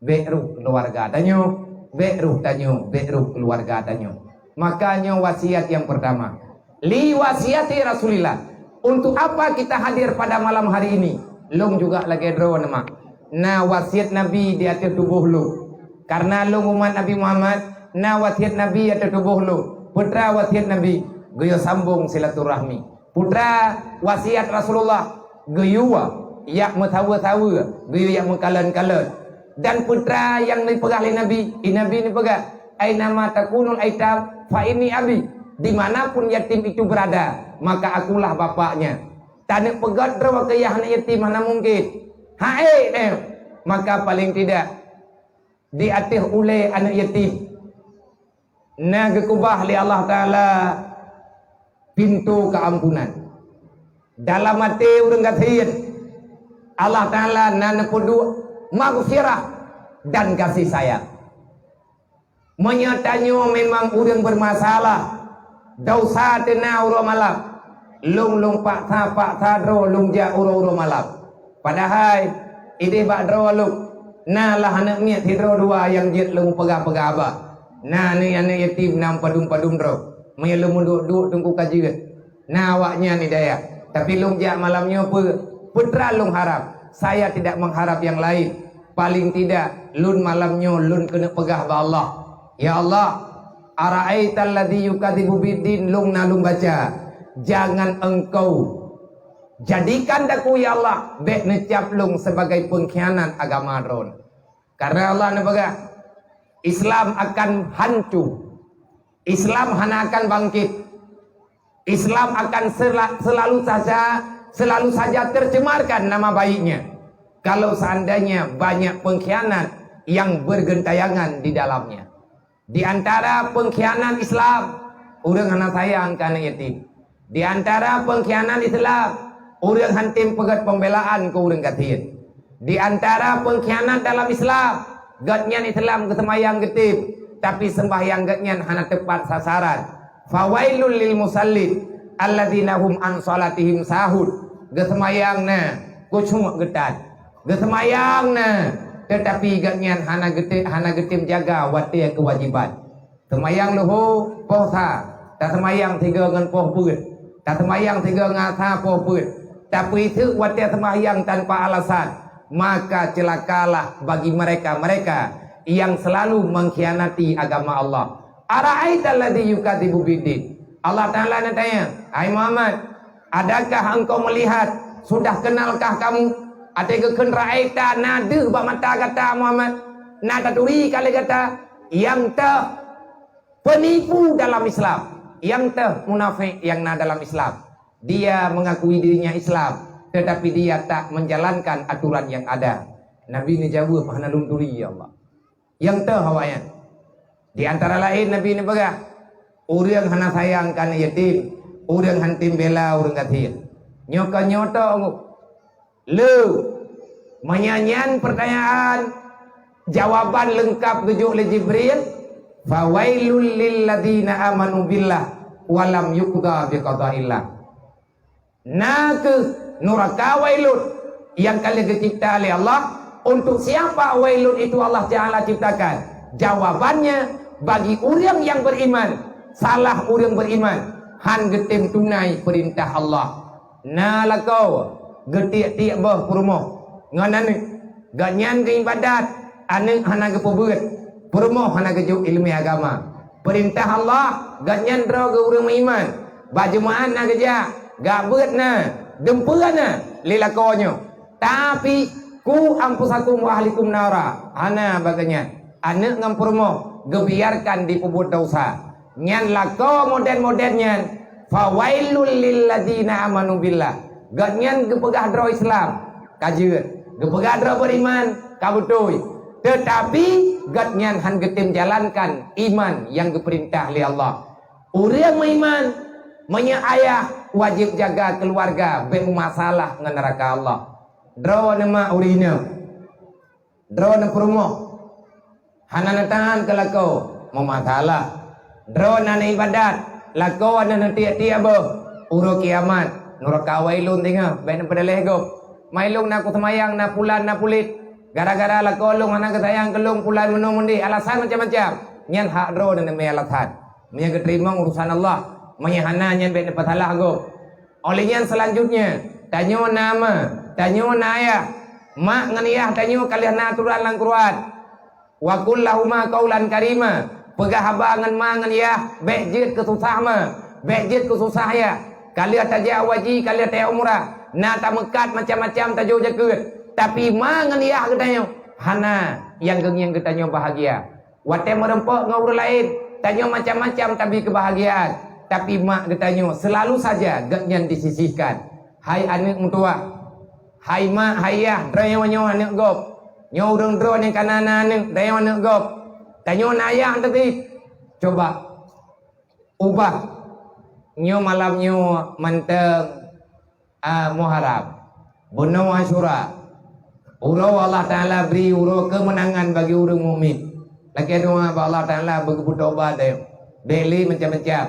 Bék rôh keuluwarga tanyoe, bék rôh tanyoe, bék rôh keuluwarga tanyoe. Maka nyoe wasiat nyang peurtama. Li wasiati Rasulillah. Untuk apa kita hadir pada malam hari ini? Lôn juga lagée droe nyoe mak. Na wasiat Nabi di ateueh tuboh lôn. Karena lôn umat Nabi Muhammad, na wasiat Nabi ateueh tuboh lôn. Peue teuma wasiat Nabi, geuyue sambong silaturahmi. Peue teuma wasiat Rasulullah, geuyue yak meusaweue-saweue, geuyue yak meukalon-kalon. Dan peue teuma nyang neupeugah lé Nabi, i Nabi neupeugah, "Aina ma takunul aitam fa inni abi." Di mana pun yatim itu berada, maka akulah bapaknya. Taneuk peugét droe keu yah aneuëk yatim hana mungken. Hai, eh, maka paling tidak di ateueh ulée aneuëk yatim na geukeubah lé Allah Taala pintoe keuampunan. Dalam até ureuëng gasien, Allah Taala na neupeuduek maghfirah dan gaséh sayang. Meunyoe tanyoe memang ureuëng beumasalah, desya teuna uroe malam, lôn-lôn paksa-paksa droe lôn jak uroe-uroe malam. Padahai ideh bak droe lôn, na lah aneuëk miet sidroe dua nyang jeuet lôn peugah-peugah haba. Na aneuëk-aneuëk yatim nyang padum-padum droe, meunyoe lôn meuduek-duek teungku ka jeuet. Na awaknyan i dayah. Tapi lôn jak malam nyoe peue? Peue teuma lôn harab? Saya tidak mengharap yang lain. Paling tidak, lôn malam nyoe lôn keuneuk peugah bak Allah, "Ya Allah, ara'aital ladzi yukadzibu biddin," lôn na lôn baca, "Jangan Engkau jadikan daku, ya Allah, bék neucap lôn sebagai pengkhianat agama Droen." Karena Allah neupeugah, Islam akan hancur. Islam hana akan bangkit. Islam akan sela-, selalu saja, selalu saja tercemarkan nama baiknya kalau seandainya banyak pengkhianat yang bergentayangan di dalamnya. Di antara pengkhianat Islam, ureuëng hana sayang keu aneuëk yatim. Di antara pengkhianat Islam, ureuëng hantom peugét pembelaan keu ureuëng gasien. Di antara pengkhianat dalam Islam, gobnyan Islam geuseumayang geutem, tapi seumbahyang gobnyan hana teupat sasaran. "Fawailul lil musallin, alladzina hum an shalatihim sahun." Geuseumayang na, khusyuk geutan. Geuseumayang na, tetapi gobnyan hana geutem, hana geutem jaga watée keuwajiban. Seumayang luho poh sa, taseumayang sigoe ngon poh peuet, taseumayang sigoe ngon asa poh peuet, tapeuiseuk watée seumayang tanpa alasan, maka celakalah bagi mereka-mereka yang selalu mengkhianati agama Allah. "Ara'aital ladzi yukadzibu biddin." Allah Taala neutanya, "Hai Muhammad, adakah engkau melihat, sudah kenalkah kamu?" Até geukheun ra'aita na deuh bak mata gata Muhammad, na taturi ka lé gata, nyang teuh penipu dalam Islam, nyang teuh munafék nyang na dalam Islam. Dia mengakui dirinya Islam, tetapi dia tak menjalankan aturan yang ada. Nabi neujaweueb, "Hana lôn turi, ya Allah." Nyang teuh awaknyan. Di antara laén Nabi neupeugah, "Ureuëng hana sayang keu aneuëk yatim, ureuëng hantom bela ureuëng gasien." Nyoe ka nyoe teuh. Lé, meunyoe nyan pertanyaan, jawaban leungkap geujok lé Jibril, "Fawailul lil ladzina amanu billah wa lam yuqda biqadaillah." Na kheueh nuraka wailun nyang ka lheueh geucipta lé Allah. Untuk siapa wailun itu Allah Taala ciptakan? Jawabannya, bagi ureuëng nyang beriman, salah ureuëng beriman, han geutem tunai peurintah Allah. Na lakoe geutiek-tiek boh peurumoh ngon aneuëk. Gobnyan geuibadat, aneuëk hana geupeubeuet, peurumoh hana geujok iéleumé agama. Peurintah Allah, gobnyan droe geu ureuëng meuiman. Bak Jumaat na geujak, gak beuet na, dumpeue na, lé lakoe nyoe. Tapi, "Qu anfusakum wa ahlikum nara." Hana bak gobnyan. Aneuëk ngon peurumoh geubiarkan jipeubuet desya. Nyan lakoe model-model nyan, "Fawailul lil ladzina amanu billah." Gobnyan geupeugah droe Islam, ka jeuet. Geupeugah droe beriman, ka beutôi. Tetapi, gobnyan han geutem jalankan iman nyang geupeurintah lé Allah. Ureuëng meuiman, meunyoe ayah, wajéb jaga keuluwarga bék meumasalah ngon neuraka Allah. Droeneuh mak ureuëng inong. Droeneuh peurumoh. Hana neutahan keu lakoe, meumasalah. Droeneuh na ibadat, lakoe na neutiek-tiek boh. Uroe kiamat, nuraka awai lôn singoh, bék neupeudaléh gob. Mai lôn na kuseumayang, na pulan, na pulet. Gara-gara lakoe lôn hana geusayang keu lôn pulan meunoe meundeh, alasan macam-macam. Nyan hak droeneuh neumé alasan. Meunyoe geuteurimong urusan Allah, meunyoe hana nyan bék neupeusalah gob. Óh lheueh nyan seulanjutnya, tanyoe na ma, tanyoe na ayah. Mak ngon yah tanyoe ka lheueh na aturan lam Quran. Wa qul lahuma qaulan karima. Peugah haba ngon ma ngon yah, bék jeuet keu susah ma, bék jeuet keu susah yah. Ka lheueh tajak haji, ka lheueh tajak umrah, na tameukat macam-macam tajok jakeuet. Tapi ma ngon yah geutanyoe hana nyang geungieng geutanyoe bahagia. Watée meureumpok ngon ureuëng laén, tanyoe macam-macam tabi keubahgiaan, tapi mak geutanyoe seulalu saja gobnyan disisihkan. Hai aneuëk meutuwah, hai mak, hai yah, droeneuh nyoe aneuëk gob. Nyoe ureuëng droeneuh nyang ka na aneuëk, droeneuh aneuëk gob. Tanyoe na ayah teubiet. Coba ubah nyoe malam nyoe mantong Ah, Muharram, bunoe Asyura, uroe Allah Taala bri uroe keumeunangan bagi ureuëng mukmin. Lakée doá bak Allah Taala beugeupeutobat deh. Bék lé macam-macam.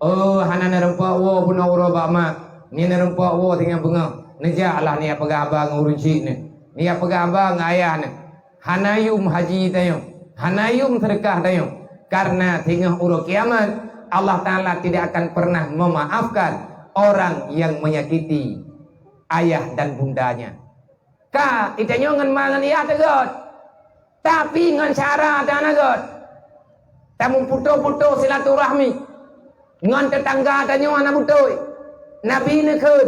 Oh, hana neureumpok woe bunoe uroe bak mak. Nyan neureumpok woe singoh beungoh. Neujak lah neujak peugah haba ngon ureuëng syik nyan. Neujak peugah haba ngon ayah nyan. Hana yum haji tanyoe, hana yum seudeukah tanyoe, karena singoh uroe kiamat Allah Taala tidak akan pernah memaafkan orang yang menyakiti ayah dan bundanya. Ka, itanyoe ngon ma ngon yah teugot, tapi ngon syara tan teugot. Tameuputoh-putoh silaturahmi ngon teutangga tanyoe hana beutôi. Nabi neukheun,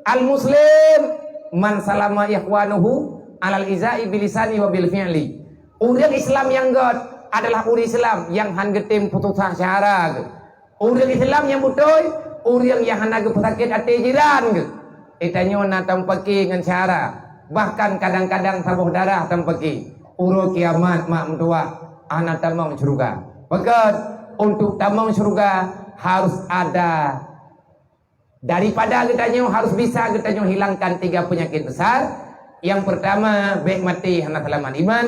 "Al-muslim man salama ikhwanuhu alal izai bilisani wa bil fi'li." Ureuëng Islam nyang göt adalah ureuëng Islam nyang han geutem peususah syara geuh. Ureuëng Islam nyang beutôi, ureuëng nyang hana geupeusakét até jiran geuh. Itanyoe na tampake ngon syara, bahkan kadang-kadang saboh darah tampake. Uroe kiamat mak meutuwah hana tamong syeuruga. Pakon, untuk tamong syeuruga harus ada, daripada geutanyoe harus bisa geutanyoe hilangkan tiga penyakit besar. Yang pertama, bék maté hana seulamat iman.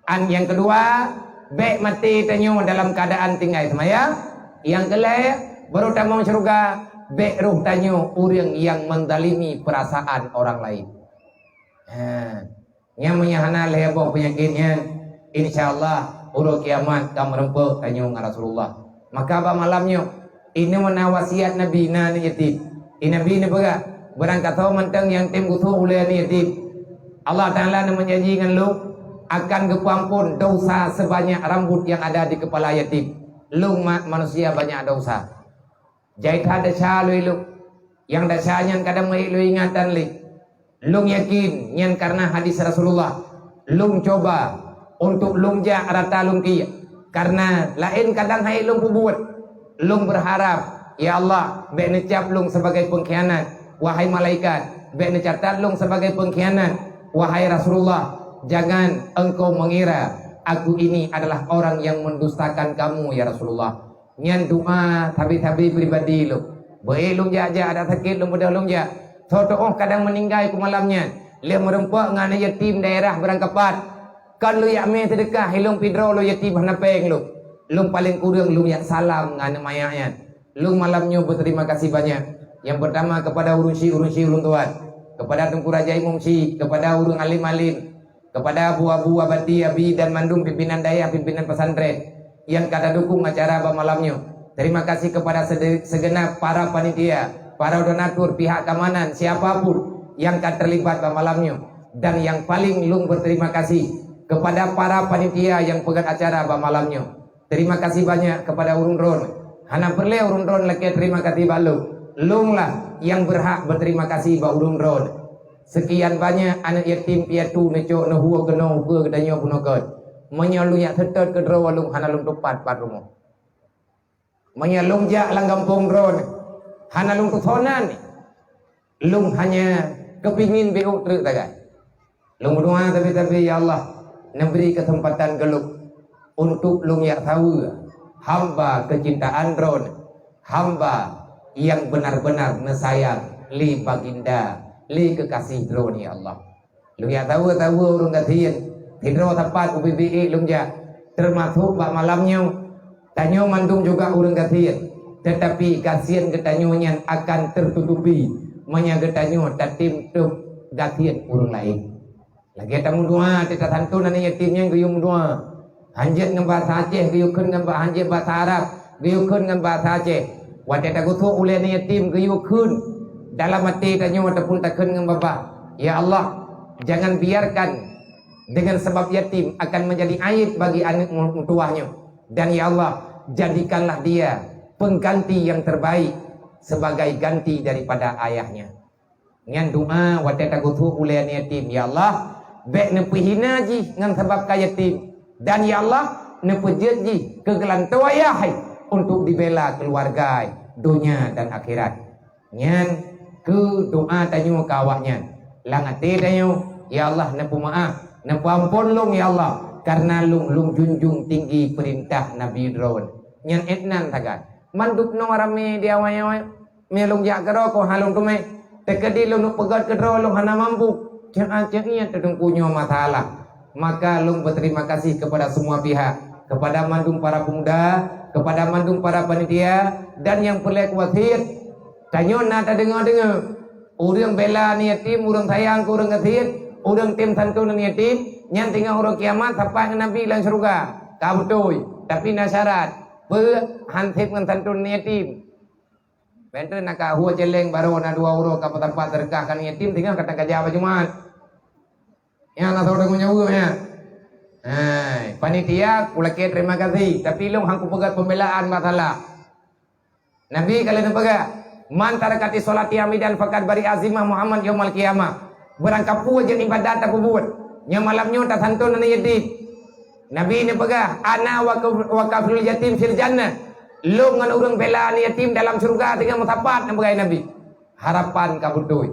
An nyang keudua, bék maté tanyoe dalam keuadaan tinggai seumayang. Nyang keulhée, baru tamong syeuruga, bék roh tanyoe ureuëng nyang menzalimi perasaan orang lain. Ha. Nyang meunyoe hana lhée boh peunyakét nyan, insya Allah uroe kiamat ka meureumpok tanyoe ngon Rasulullah. Maka bak malam nyoe, inoe na wasiat Nabi na aneuëk yatim. Di Nabi neupeugah, barangkasoe mantong nyang tem geusoe ulée aneuëk yatim, Allah Taala neumeujanji ngon lôn akan geupeuamphon dosa seubanyak rambot nyang ada di keupala yatim. Lôn mak manusia banyak dosa. Jai that desya lôn ilok. Nyang desya nyan kadang meuék lôn ingatan lé. Lôn yakin nyan kareuna hadis Rasulullah. Lôn cuba untuk lôn jak rata lôn kiek. Kareuna laén kadang hai lôn peubuet. Lôn beurharap, "Ya Allah, bék neucap lôn sebagai pengkhianat. Wahai malaikat, bék neucatat lôn sebagai pengkhianat. Wahai Rasulullah, jangan engkau mengira aku ini adalah orang yang mendustakan kamu, ya Rasulullah." Nyan doa sabe-sabe pribadi lôn. Beuék lôn jak-jak, adak sakét lôn beudôh lôn jak. Soe teuôh kadang meuninggai keu malam nyan, lheueh meureumpok ngon aneuëk yatim daerah Beurangkapat. Kon lôn jak mé seudeukah, ilôn pidroe lôn yatim hana péng lôn. Lôn paleng kureueng lôn jak salam ngon aneuëk manyak nyan. Lôn malam nyoe beuterima kasih banyak. Nyang peurtama kepada ureuëng syik-ureuëng syik ulôn tuan, kepada Teungku Raja Imum Syik, kepada ureuëng alim-alim, kepada abu-abu, abati, abi dan mandum pimpinan dayah, pimpinan pesantren nyang ka tadukung acara bak malam nyoe. Terima kasih kepada sede-, segenap para panitia, para donatur, pihak keamanan, siapa pun nyang ka terlibat bak malam nyoe. Dan nyang paling lôn berterima kasih kepada para panitia nyang peugöt acara bak malam nyoe. Terima kasih banyak kepada ureuëng droen. Hana peureulée ureuëng droen lakée terima kasih bak lôn. Lôn lah nyang berhak berterima kasih bak ureuëng droen. Seukian banyak aneuëk yatim piatu neucok neuhue keunoe ukeue geutanyoe bunoe kon. Meunyoe lôn jak seutôt keudroe lôn hana lôn tupat pat rumoh. Meunyoe lôn jak lam gampông droen hana lôn tusonan. Lôn hanya keupingin bék treuk sagai. Lôn meudoá sabe-sabe, "Ya Allah, neubri keuseumpatan keu lôn untuk lôn jak saweue hamba keucintaan Droen, hamba nyang beunar-beunar neusayang lé Baginda, lé keukasih Droen, ya Allah." Lôn jak saweue-saweue ureuëng gasien, sidroe sapat ubit-ubit lôn jak. Teumasok bak malam nyoe, tanyoe mandum juga ureuëng gasien, teutapi gasien geutanyoe nyan akan teututupi meunyoe geutanyoe tatem tôb gasien ureuëng laén. Lagée tameudoá, teuka santun aneuk yatim nyan geuyue meudoá. Hanjeuet ngon bahasa Aceh, geuyue kheun ngon ba-, hanjeuet bahasa Arab, geuyue kheun ngon bahasa Aceh. Watée tagusok ulée aneuk yatim, geuyue kheun dalam até tanyoe ataupun takheun ngon babah, "Ya Allah, jangan biarkan dengan sebab yatim akan menjadi aib bagi aneuk mu-, meutuwah nyoe. Dan ya Allah, jadikanlah dia pengganti yang terbaik sebagai ganti daripada ayahnya." Nyan doá watée tagusok ulée aneuk yatim, "Ya Allah, bék neupeuhina jih ngon sabab ka yatim, dan ya Allah, neupeujeuet jih keu geulantoe ayah hai untuk dibela keuluwarga hai, donya dan akhirat." Nyan keu doá tanyoe keu awaknyan. Lam até tanyoe, "Ya Allah, neupeumaáh, neupeuamphon lôn, ya Allah, kareuna lôn, lôn junjung tinggi peurintah Nabi droen." Nyan étnan sagai. Mandum nyoe ramé di awai-awai. Meunyoe lôn jak keudroe, kon han lôn teumé. Teukeudi lôn peugét keudroe, lôn hana mampu. Ceu'ah-ceu'iet teungku nyoe masalah. Maka lôn berterima kasih kepada semua pihak, kepada mandum para pemuda, kepada mandum para panitia, dan nyang peureulée kuwasiet. Tanyoe na tadeungoe-deungoe. Ureuëng bela aneuk yatim, ureuëng sayang keu ureuëng gasien, ureuëng tem santun aneuk yatim, nyan teungoh uroe kiamat sapat ngon Nabi lam syeuruga. Ka beutôi, tapi na syarat. Peue? Han seb ngon santun aneuk yatim. Bék teuk na ka hue céléng barô na dua uroe ka peutampat seudeukah keu aneuk yatim, teungoh ka takaja bak Jumat. Nyan na saboh tanggong jaweueb nyan. Hai, panitia, kulakée terima kasih, tapi lôn han kupeugét pembelaan masalah. Nabi ka lheueh neupeugah, "Man tarakati sholati amidan faqad bari'a zimmahu Muhammad yaumal qiyamah." Beurangkapeue jeuet ibadat tapeubuet, nyoe malam nyoe tasantun aneuk yatim. Nabi neupeugah, "Ana wa kaf-, wa kafilul yatim fil jannah." Lôn ngon ureuëng bela aneuk yatim dalam syeuruga singoh meusapat, neupeugah Nabi. Harapan ka beutôi.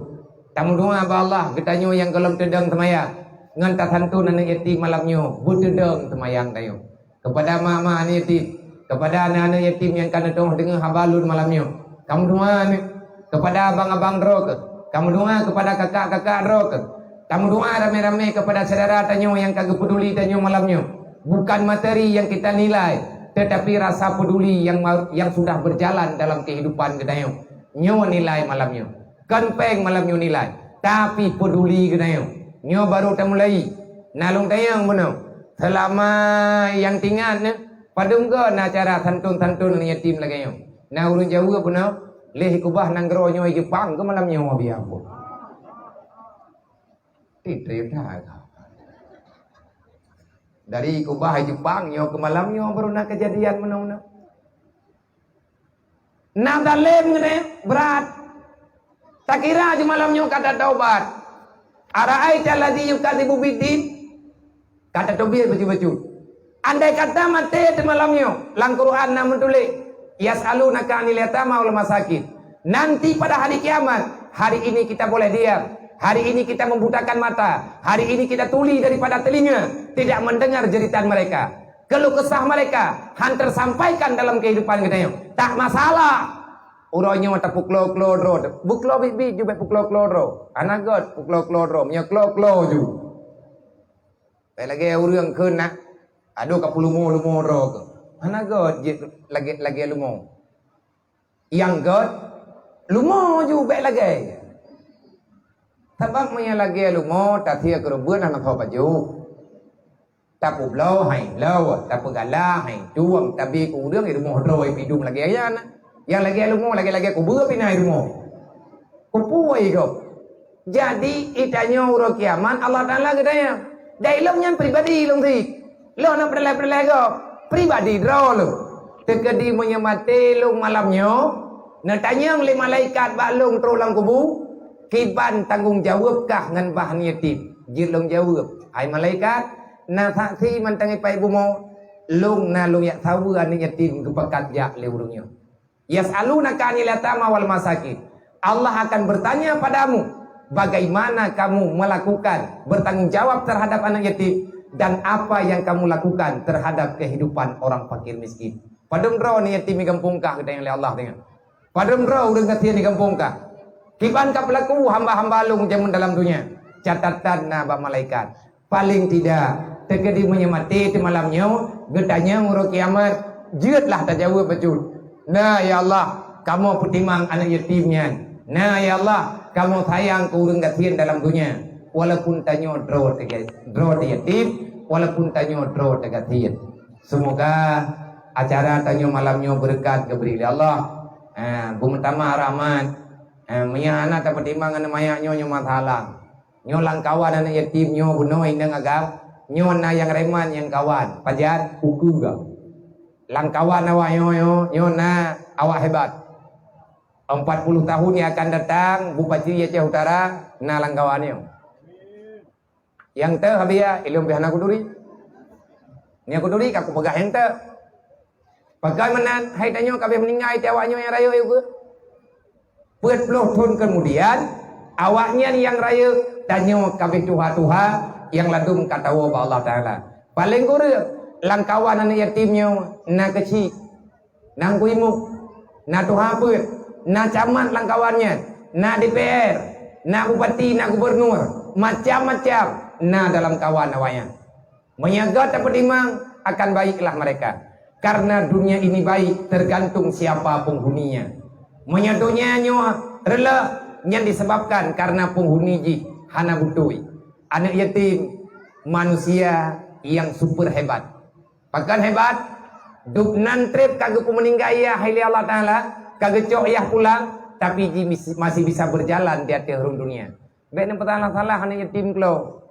Tameudoá bak Allah, geutanyoe nyang gohlom teudong seumayang, ngon tasantun aneuk yatim malam nyoe, beuteudong seumayang tanyoe. Kepada mak-mak aneuk yatim, kepada aneuk-aneuk yatim nyang ka neuteupeue deungoe haba lôn malam nyoe, kamoe doa nyoe. Kepada abang-abang droe keuh, kamoe doa. Kepada kakak-kakak droe keuh, kamoe doa ramé-ramé kepada syedara tanyoe nyang ka geupeuduli tanyoe malam nyoe. Bukan materi yang kita nilai, tetapi rasa peduli yang ma-, yang sudah berjalan dalam kehidupan geutanyoe. Nyoe nilai malam nyoe. Kon péng malam nyoe nilai, tapi peduli geutanyoe. Nyoe barô tamulai. Na lôn tanyong bunoe, seulama nyang teuingat nyoe, padum goe na acara santun-santun aneuk yatim lagée nyoe? Na ureuëng jaweueb bunoe, lheueh kubah nanggroe nyoe Jepang keu malam nyoe, biar pun. Titrip that. Dari kubah Jepang nyoe keu malam nyoe baru na keujadian meunoe-meunoe. Na zalem geude brat. Takira ju malam nyoe ka tataubat. Ara'aita allazi yukadzibu biddin? Ka tateubiet bacut-bacut. Andai kata maté teuh malam nyoe, lam Quran na meutuléh, "Yas'alunaka 'anil yatama wal masakin." Nanti pada hari kiamat, hari ini kita boleh diam, hari ini kita membutakan mata, hari ini kita tuli daripada telinga, tidak mendengar jeritan mereka. Keluh kesah mereka han tersampaikan dalam kehidupan geutanyoe. Tak masalah. Uroe nyoe tapeuklo-klo droe, beuklo biet-biet ju bék peuklo-klo droe. Hana gét peuklo-klo droe, meunyoe klo-klo ju. Bék lagée ureuëng kheun na, adoe ka peulumo-lumo droe keuh. Hana gét jeuet lagée, lagée lumo. Nyang gét, lumo ju bék lagée. Sabab meunyoe lagée lumo, tasie keureubeuen hana soe pajoh. Tapeubloe hai bloe, tapeugala hai tueng, tabi keu ureuëng i rumoh droe pidum lagée nyan. Nyang lagée lumo, lagée-lagée kubeue pih na i rumoh. Kupeue gob. Jadi, itanyoe uroe kiamat Allah Taala geutanyong. Dan ilong nyan pribadi ilong sit. Lôn na peureulée-peureulée gob. Pribadi droe lôn. Teukeudi meunyoe maté lôn malam nyoe, neutanyong lé malaikat bak lôn troh lam kubu, "Kiban tanggong jaweueb kah ngon bah aneuk yatim?" Jeuet lôn jaweueb, "Hai malaikat, na saksi mantong ipai bumoe, lôn na lôn jak saweue aneuk yatim geupakat jak lé ureuëng nyoe." "Yas'alunaka 'anil yatama wal masakin." Allah akan bertanya padamu, bagaimana kamu melakukan, bertanggung jawab terhadap anak yatim, dan apa yang kamu lakukan terhadap kehidupan orang fakir miskin. Padum droe aneuk yatim di gampông kah geutanyong lé Allah deungon. Padum droe ureuëng gasien di gampông kah. Kiban ka peulaku hamba-hamba lôn jameun dalam donya. Catatan na bak malaikat. Paling tidak, Teukeudi meunyoe maté teumalam nyoe, geutanyong uroe kiamat, jeuetlah tajaweueb bacut. Na, ya Allah, kamoe peutimang aneuk yatim nyan. Na, ya Allah, kamoe sayang keu ureuëng gasien dalam donya. Walaupun tanyoe droe teuga-, droe teuyatim, walaupun tanyoe droe teugasien. Seumoga acara tanyoe malam nyoe beureukat geubri lé Allah. Eh, beumeutamah rahmat. Eh, meunyoe hana tapeutimang aneuk manyak nyoe, nyoe masalah. Nyoe lamkawan aneuk yatim nyoe bunoe inong agam, nyoe na nyang reman nyang kawan, pajan ukeue gam. Lamkawan awak nyoe, nyoe, nyoe na awak hebat. Empat puluh tahun yang akan datang, Bupati Aceh Utara na lamkawan nyoe. Nyang teu habia ilong pih hana kuduri. Nyang kuduri ka kupeugah nyang teu. Pakon meunan, hai tanyoe ka abéh meuninggai, teuh awak nyoe nyang rayeuk yue keuh? Peuet ploh thon keumudian, awaknyan nyang rayeuk, tanyoe ka abéh tuha-tuha, nyang ladôm ka tawoe bak Allah Taala. Paleng kureueng, lamkawan aneuk yatim nyoe na keuchik, na Teungku Imum, na tuha peuet, na camat lamkawan nyan, na D P R, na bupati, na gubunur, macam-macam na dalam kawan awaknyan. Meunyoe göt tapeutimang, akan baiklah mereka. Karena dunia ini baik tergantung siapa penghuninya. Meunyoe donya nyoe reuloh, nyan disebabkan karena penghuni jih hana beutôi. Aneuk yatim, manusia yang super hebat. Pakon hebat? Dub nan treb ka geupeumeuninggai yah lé Allah Taala, ka geucok yah pulang, tapi jih mis-, masih bisa berjalan di ateueh rhueng dunia. Bék neupeusalah-salah aneuk yatim klo.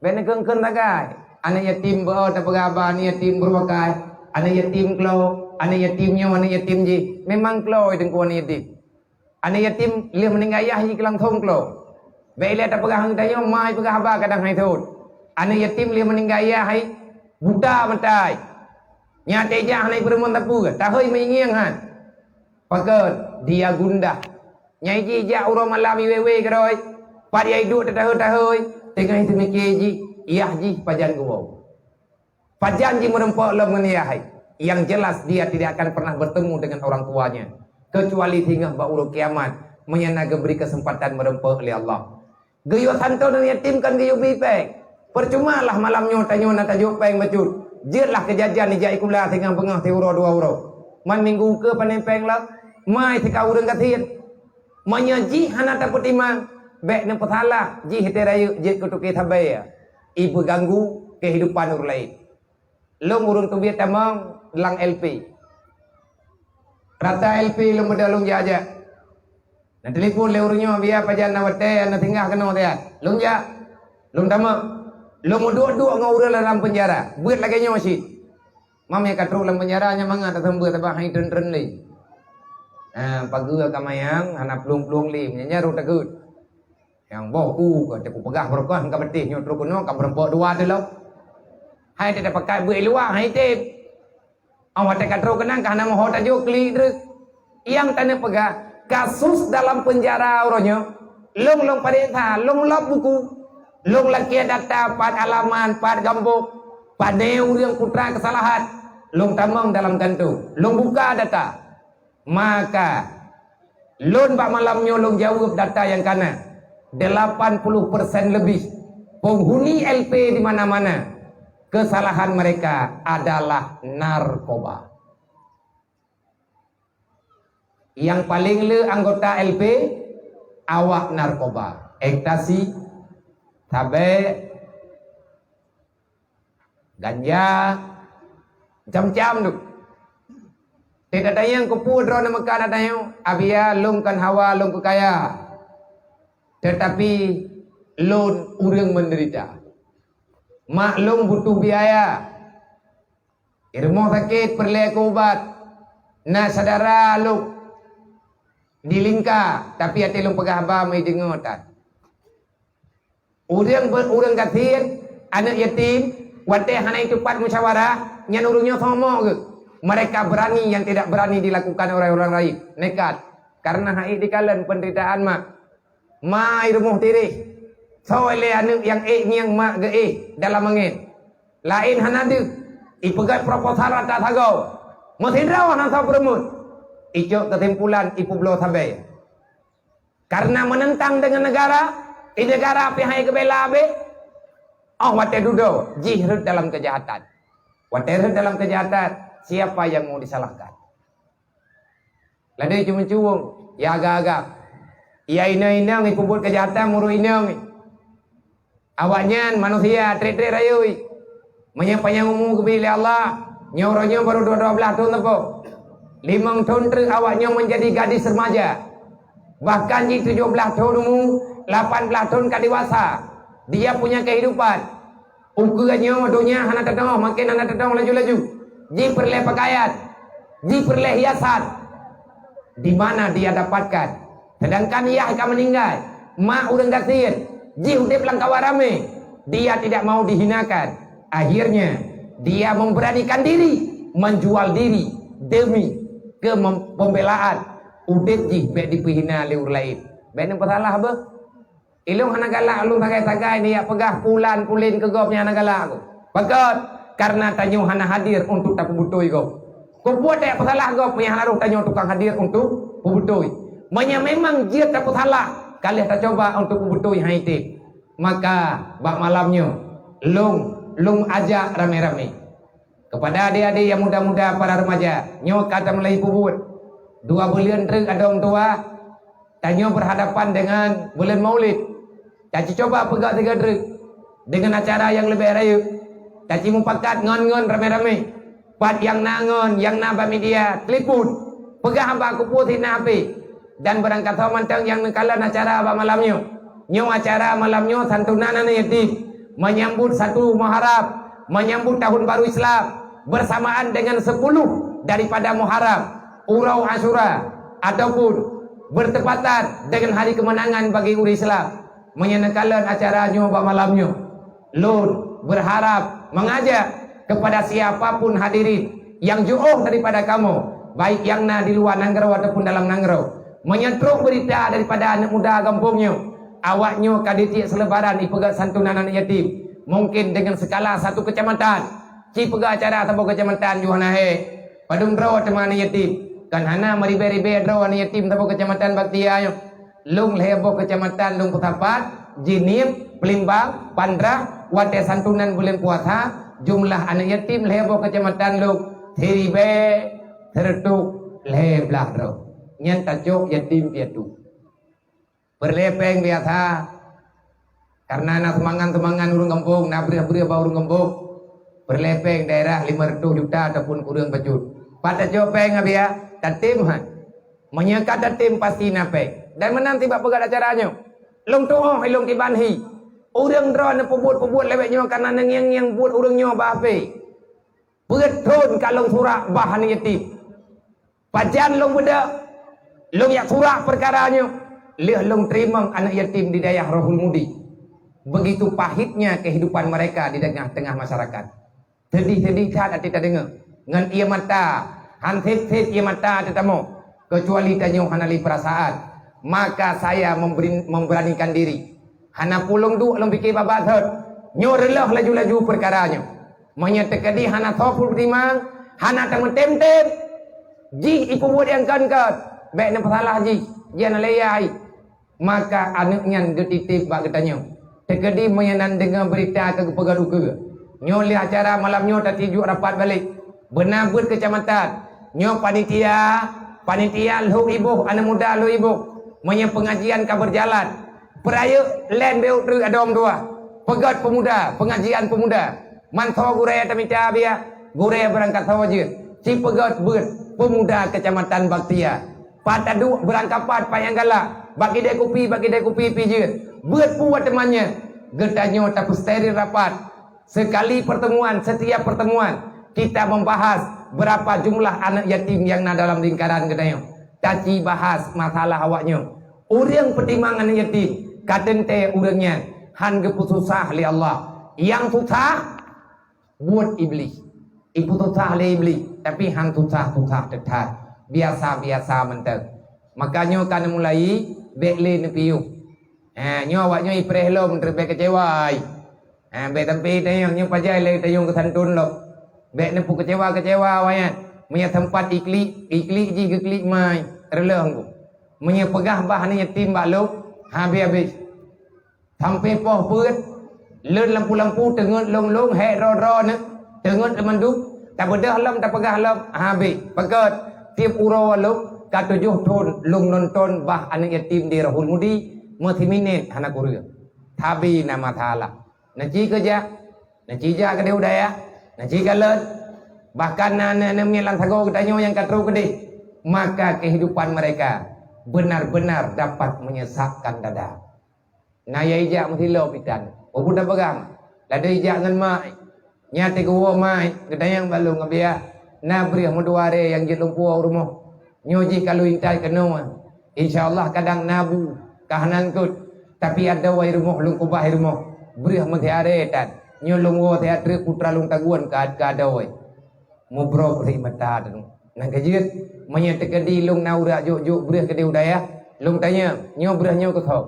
Bék neukheun-kheun sagai. Aneuk yatim beu tapeugah haba, aneuk yatim beureubakai, aneuk yatim klo, aneuk yatim nyoe, aneuk yatim jih. Memang klo teungku aneuk yatim. Aneuk yatim lheueh meuninggai yah jih langsong klo. Bék ilée tapeugah ngon tanyoe, ma jipeugah haba kadang hai thot. Aneuk yatim lheueh meuninggai yah hai buta meutai. Nyan teuh jak hana jipeureumeun sapeue, tahôi meuingieng han. Pakon? Dia gundah. Nyang jih jak uroe malam iwe-we keudroe, pat yai duek teutahôi-tahôi, teungoh teumike jih, yah jih pajan geuwoe. Pajan jih meureumpok lom ngon yah hai. Yang jelas dia tidak akan pernah bertemu dengan orang tuanya, kecuali singoh bak uroe kiamat, meunyoe na geubri keuseumpatan meureumpok lé Allah. Geuyue santon aneuk yatim kon geuyue bi péng. Percumalah malam nyoe tanyoe na tajok péng bacut. Jeuetlah keu jajan ijak sikula singoh beungoh siuroe dua uroe. Man minggu keu pané péng lom, mai sika ureuëng gasien. Meunyoe jih hana tapeutimang, bék neupeusalah jih teuh rayeuk jeuet keu tuké sabe, ipeuganggu keuhidupan ureuëng laén. Lôn ureuëng teubiet tamong lam L P. Rata L P lôn beudôh lôn jak-jak. Na telepon lé ureuëng nyoe, "Biya pajan na watée na singgah keunoe siat." Lôn jak. Lôn tamong. Lôn meuduek-duek ngon ureuëng lam peunjara. Beuet lagée nyoe cit. Mam nyang ka trok lam peunjara nyan mangat taseumbeuet sabab hana tren-tren lé. Ah, pageue ka mayang, hana plueng-plueng lé, nyan nyan rot takot. Nyang boh ku ka teupeugah beureukoh ka beutih nyoe trok keunoe ka meureumpok dua teuh lom. Hai teuh tapakat beuet luwa hai teb. Awai teuh ka trok keunan ka hana meuho tajok klik treuk. Nyang taneuk peugah, kasus dalam penjara uroe nyoe, lôn lôn pareksa, lôn lop buku, lôn lakée data pat alamat, pat gambok, padé ureuëng putra keusalahan, lôn tamong dalam kantô, lôn buka data. Maka, lôn bak malam nyoe lôn jaweueb data nyang kana, delapan puluh persen lebih penghuni L P di mana-mana, kesalahan mereka adalah narkoba. Nyang paleng le anggota L P, awak narkoba, ekstasi, sabe, ganja, macam-macam tu. Teutatanyong keupeue droeneuh meukat atanyong, "Abiya lôn kon hawa lôn keu kaya, tetapi lôn ureuëng menderita. Mak lôn butuh biaya. Di rumoh sakét peureulée keu ubat. Na syedara lôn di lingka, tapi até lôn peugah haba meudeungoe tan." Ureuëng be-, ureuëng gasien, aneuk yatim, watée hana itupat musyawarah, nyan ureuëng nyoe sombong geuh. Mereka berani yang tidak berani dilakukan oleh orang lain. Nekat. Karena hai dikalon penderitaan mak. Mai rumoh tireh. Soe lé aneuk nyang ék ngieng mak geuéh dalam angén. Laén hana deuh. Ipeugét proposal rata sagoe. Meusidroe hana soe peureumut. Icok keusimpulan ipubloe sabe. Karena menentang dengan negara, di negara pih hai geubela abéh. Oh watée dudoe, jih rhot dalam keujahatan. Watée rhot dalam keujahatan, siapa yang mau disalahkan? Ladée cuma cuwong, ya agak-agak. Ya inong-inong ipeubuet keujahatan meurok inong. Awaknyan manusia treb-treb rayeuk. Meunyoe panyang umu geubri lé Allah, nyoe uroe nyoe barô dua, dua blaih thon saboh. Limong thon treuk awaknyoe menjadi gadis remaja. Bahkan jih tujoh blaih thon umu, lapan blaih thon ka dewasa. Dia punya kehidupan. Ukeue nyoe donya hana teudoh, makin hana teudoh laju-laju. Jih peureulée pakaian, jih peureulée hiasan. Di mana dia dapatkan? Sedangkan yah ka meuninggai, mak ureuëng gasien, jih udeb lam kawan ramé. Dia tidak mau dihinakan. Akhirnya, dia memberanikan diri, menjual diri demi ke mem- pembelaan udeb jih bék dipeuhina lé ureuëng laén. Bék neupeusalah beuh. Ilong hana galak lôn sagai-sagai nijak peugah pulan pulin keu gob nyang hana galak ku. Pakon? Karena tanyoe hana hadir untuk tapeubeutôi gob. Keupeue tajak peusalah gob meunyo hana roh tanyoe tukang hadir untuk peubeutôi? Meunyo memang jeuet tapeusalah, ka lheueh tacuba untuk peubeutôi hai teb. Maka bak malam nyoe, lôn, lôn ajak ramé-ramé. Kepada adik-adik yang muda-muda, para remaja, nyoe ka tameulai peubuet. Dua buleuen treuk adong tuha, tanyoe berhadapan dengan buleuen Maulid. Taci cuba peugah sigoe treuk dengan acara yang leubeh rayeuk. Taci mupakat ngon-ngon ramé-ramé. Pat nyang na ngon, nyang na bak media, telepon. Peugah haba kupeue sit na H P. Dan beurangkasoe mantong nyang neukalon acara bak malam nyoe. Nyoe acara malam nyoe santunan aneuk yatim, menyambut satu Muharram, menyambut tahun baru Islam, bersamaan dengan sepuluh daripada Muharram, uroe Asyura, ataupun bertepatan dengan hari kemenangan bagi ureuëng Islam. Meunyoe neukalon acara nyoe bak malam nyoe, lôn berharap mengajak kepada siapa pun hadirin yang jiôh daripada kamoe, baik nyang na di luwa nanggroe ataupun dalam nanggroe, meunyoe trok beurita daripada aneuk muda gampông nyoe, awak nyoe ka ditiek seulebaran ipeugét santunan aneuk yatim, mungkin dengan skala satu kecamatan, ci peugah acara saboh kecamatan yoh hana hék, padum droe teuma aneuk yatim, kan hana meuribée-ribée droe aneuk yatim saboh kecamatan Baktia nyoe. Lôn lhée boh kecamatan lôn peusapat, Jeunieb, Peulimbang, Pandrah, watée santunan buleuen puasa, jumlah aneuk yatim lhée boh kecamatan lôn siribée sireutôh lhée blaih droe. Nyan tacok yatim piatu. Peureulée péng biasa, karena na seumangan-seumangan ureuëng gampông, na breueh-breueh bak ureuëng gampông, peureulée péng daerah lima ratus juta ataupun kureueng bacut. Pat tacok péng, Abiya? Tatem han. Meunyoe ka tatem, pasti na péng. Dan meunan sibak peugah acara nyoe. Lôn tuoh ilôn kiban hi. Ureuëng droe neupeubuet-peubuet lewat nyoe kareuna neungieng-ngieng buet ureuëng nyoe bak H P. Peuet thon ka lôn surak bah aneuk yatim. Pajan lôn beudôh, lôn jak surak peukara nyoe, lheueh lôn teurimong aneuk yatim di dayah Rohul Mudi. Begitu pahitnya kehidupan mereka di tengah-tengah masyarakat. Sedih-sedih that até tadeungoe. Ngon ié mata, han sép-sép ié mata teutamong, keucuali tanyoe hana lé peurasaan. Maka saya memberi, memberanikan diri. Hana peue lôn duek lôn pike babah thot. Nyoe reuloh laju-laju peukara nyoe. Meunyoe teukeudi hana soe peutimang, hana tameutem-tem, jih ipeubuet nyang kon-kon, bék neupeusalah jih, jih hana lé yai. Maka aneuk nyan geutitép bak geutanyoe. Teukeudi meunyoe nan deungoe beurita keu geupeugah ukeue. Nyoe lé acara malam nyoe tatijuek rapat balek. Beuna beuet keucamatan. Nyoe panitia, panitia lhok iboh, aneuk muda lhok iboh. Meunyoe peungajian ka beujalan, peurayeuk lén beuet treuk adom dua. Peugét peumuda, peungajian peumuda. Mantong gurée tamita biya, gurée beurangkat sawoe jeuet. Ci peugét beuet peumuda keucamatan Baktia. Pat taduek beurangkapat panyang galak, bak kidée kupi, bak kidée kupi pih jeuet. Beuet puwoe teuma nyan, geutanyoe tapeusteril rapat. Sekali pertemuan, setiap pertemuan, kita membahas berapa jumlah aneuk yatim nyang na dalam lingkaran geutanyoe. Taci bahas masalah awaknyoe. Ureuëng peutimang aneuk yatim, ka teuntée ureuëng nyan han geupeususah lé Allah. Nyang susah, buet Iblih. Ipeususah lé Iblih, tapi han susah-susah teutat. Biasa-biasa mantong. Maka nyoe ka neumulai, bék lé neupiôh. Ha, nyoe awaknyoe ipreh lom, teubée keucewa ai. Ha, bék sampai tanyong, nyoe pajan lé tanyong keusantun lom. Bék neupeukeucewa-keucewa awaknyan. Meunyoe sempat iklik, iklik jih geuklik mai, reuloh engku. Meunyoe peugah bah aneuk yatim bak lôn, habéh-habéh. Sampai poh peuet, Leuen lampu-lampu teungeut lôn-lôn, hék droe-droe neuh, teungeut lé mandum, tabeudôh lom, tapeugah lom, habéh. Peugét, tieb uroe lôn ka tujoh thon lôn nonton bah aneuk yatim di Rohul Mudi, meusiminét hana kureueng. Sabe na masalah. Na ci keu jak, na ci jak keudéh u dayah, na ci kalon. Bahkan na aneuk-aneuk miet lam sagoe geutanyoe nyang ka trok keudéh. Maka kehidupan mereka benar-benar dapat menyesakkan dada. Na nyang ijak meusiloe pitan. Peue tapeugah, ladôm ijak ngon mak. Nyan teuk geuwoe mak, geutanyong bak lôn, "Abiah, na breueh meudua ré nyang jeuet lôn puwoe u rumoh? Nyoe jih ka lôn intat keunoe. Insya Allah kadang na bu, ka hana eungkot. Tapi adoe rumoh lôn keubah rumoh. Breueh meusiat ré tan. Nyoe lôn woe siat treuk putra lôn tagun ka, ka adoe." Mubroe peurik mata teungoh. Nyan ka jeuet, meunyoe teukeudi lôn na urak jok-jok breueh keudéh u dayah, lôn tanyong, "Nyoe breueh nyoe keu soe?"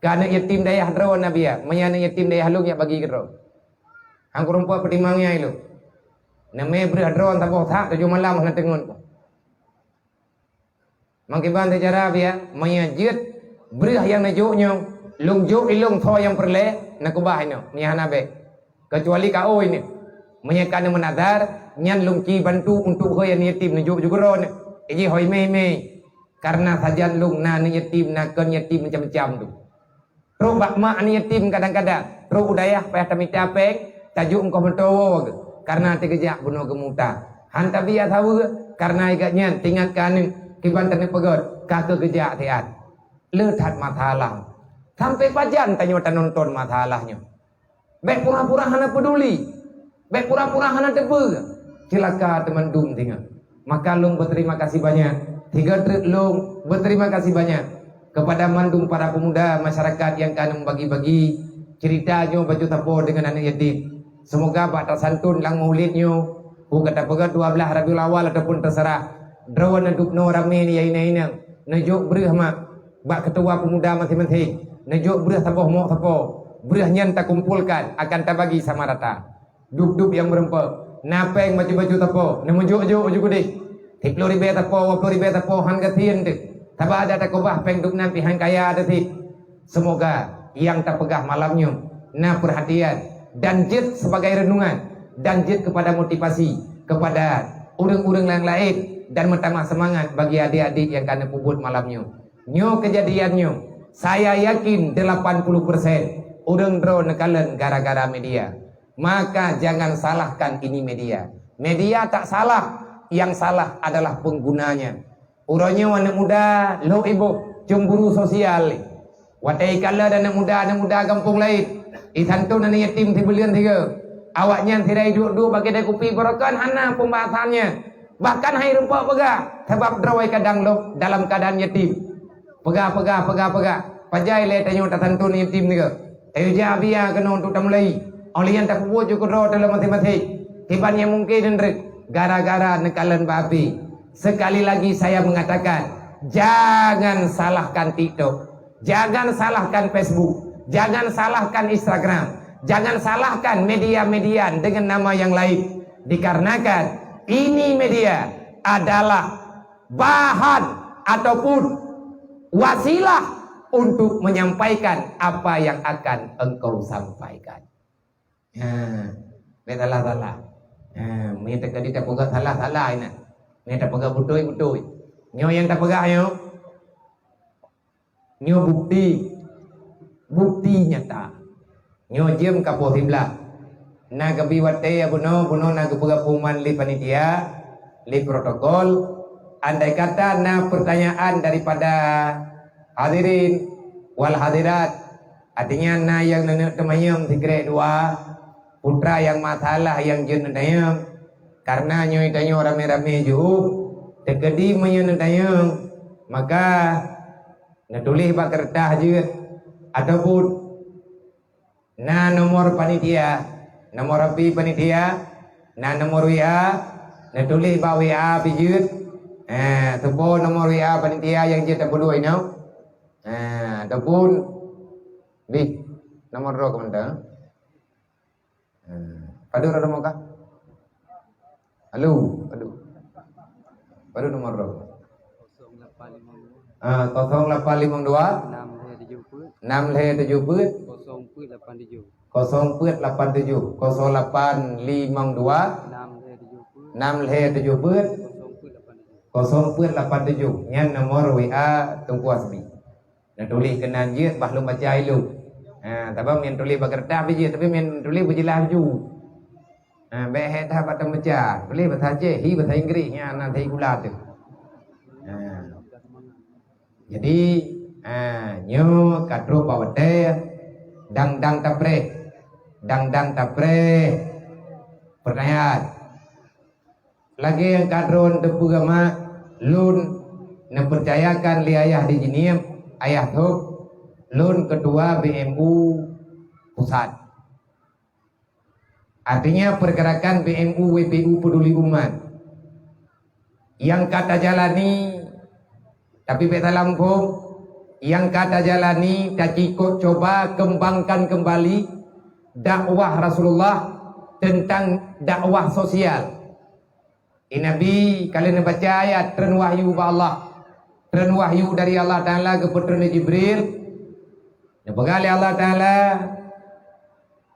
Keu aneuk yatim dayah droe na biya, meunyoe aneuk yatim dayah lôn jak bagi keudroe. Han kureueng puat peutimang nyan ilôn. Neumé breueh droe saboh that tujoh malam hana teungeut. Meukiban seucara biya, meunyoe jeuet breueh nyang neujok nyoe, lôn jok ilôn soe nyang peureulée, neukeubah inoe, meunyoe hana bék. Keucuali ka oi nyoe. Meunyoe ka neumeunazar, nyan lôn ci bantu untuk hôi aneuk yatim neujok ju keudroe nyoe. Iji hôi mé-mé. Karena sajan lôn na aneuk yatim, na kon yatim macam-macam tu. Trok bak mak aneuk yatim kadang-kadang, trok u dayah payah tamita péng, tajok eungkôt meutowo geuh, karena teugeujak bunoe geumuta. Han tabiya saweue, karena gobnyan teuingat keu aneuk, kiban taneuk peugét, ka keuh geujak siat. Le that masalah. Sampai pajan tanyoe tanonton masalah nyoe. Bék pura-pura hana peuduli. Bék pura-pura hana teupeue. Ceulaka teumandum singoh. Maka lôn beuterima kasih banyak. Tiga treuk lôn beuterima kasih banyak kepada mandum para pemuda masyarakat nyang ka neumbagi-bagi cerita nyoe baju sapo deungon aneuk yatim. Semoga bak tasantun lam maulid nyoe, peue ka tapeugah dua belas Rabiul Awal ataupun terserah, droe neudubnoe ramé nyan inong-inong, neujok breueh mak bak ketua pemuda maséng-maséng, neujok breueh saboh mok sapo. Breueh nyan takumpolkan akan tabagi sama rata. Dub-dub nyang meureumpok, na péng baju-baju sapo, neumeujok-jok ju keudeh. Siplôh ribée sapo, dua plôh ribée sapo, han gasien teuh. Saba adak takeubah péng dub nan pih han kaya teuh sit. Semoga nyang tapeugah malam nyoe na perhatian dan jeuet sebagai renungan dan jeuet kepada motivasi kepada ureuëng-ureuëng nyang laén dan meutamah seumangat bagi adik-adik nyang ka neupeubuet malam nyoe. Nyoe keujadian nyoe, saya yakin delapan puluh persen ureuëng droe neukalon gara-gara media. Maka jangan salahkan ini media. Media tak salah, yang salah adalah penggunanya. Uroe nyoe aneuk muda lhok iboh cemburu sosial. Watée ikalon aneuk muda-aneuk muda gampông laén, isantun aneuk yatim sibuleuen sigoe. Awaknyan sira iduek-duek bak keude kupi barokon hana pembahasannya. Bahkan hai rumpok peugah, sabab droe kadang lom dalam keadaan yatim. Peugah, peugah, peugah, peugah. Pajan lé tanyoe tasantun yatim nyoe. Tanyoe jak biya keunoe untuk tamulai. Óh lheueh nyan tapeubuet ju keudroe teuh lom maséng-maséng. Kiban nyang mungken nyan reuek. Gara-gara neukalon bak api. Sekali lagi saya mengatakan, jangan salahkan TikTok. Jangan salahkan Facebook. Jangan salahkan Instagram. Jangan salahkan media-media dengan nama yang lain. Dikarenakan ini media adalah bahan ataupun wasilah untuk menyampaikan apa yang akan engkau sampaikan. Ha, bék salah-salah. Ha, meunyoe teukeudi tapeugah salah-salah inan. Meunyoe tapeugah beutôi-beutôi. Nyoe nyang tapeugah nyoe. Nyoe bukti, bukti nyata. Nyoe jeuem ka poh siblaih. Na geubi watée bunoe, bunoe na geupeugah pengumuman lé panitia, lé protokol. Andai kata na pertanyaan daripada hadirin wal hadirat, artinya na nyang neuneuk teumanyong sikrek dua, putra nyang masalah nyang jeuet neutanyong, karena nyoe tanyoe ramé-ramé jeuet, teukeudi meunyoe neutanyong, maka neutuléh bak keureutah jeuet, ataupun na nomor panitia, nomor HP panitia, na nomor WA, neutuléh bak WA pih jeuet. Eh, tuboh nomor WA panitia nyang jeuet tapeuleueh inoe. Eh, ataupun bih nomor droe keumantöng. Eh, padum nomor kah? Halo, padum. Padum nomor droe? Ah, kosong lapan lima dua. Enam dua tujuh puluh. Enam lhèe tujoh peuet. Kosong peuet lapan tujoh. Kosong peuet lapan tujoh. Kosong lapan limong dua. Enam lhèe tujoh peuet. Enam lhèe tujoh peuet. Kosong peuet lapan tujoh. Kosong peuet lapan tujoh. Nyan nomor W A Teungku Hasbi. Neutuléh keunan jeuet bah lôn baca ilôn. Ha, tapi meunyo tuléh bak keureutah pih jeuet, tapi meunyo tuléh beujeulaih laju. Ha, bèk hèk that bak tameubaca. Tuléh bahasa Aceh, hi bahasa Inggréh, nyan na sikula teuh. Ha. Jadi, ha, nyoe ka trôk bak watèe dang-dang tapreh. Dang-dang tapreh. Peurtanyaan. Lagèe nyang ka droen teupeue mak, lôn neupeucayakan lé ayah di Jeunieb, ayah Thôb, lôn keutua B M U pusat. Artinya, pergerakan B M U W P U Peduli Umat nyang ka tajalani, tapi bèk salah muphom, nyang ka tajalani tacikôp cuba kembangkan kembali dakwah Rasulullah tentang dakwah sosial. Di Nabi ka lheueh neubaca ayat treun wahyu bak Allah. Treun wahyu dari Allah Taala geupeutreun lé Jibril. Neupeugah lé Allah Taala,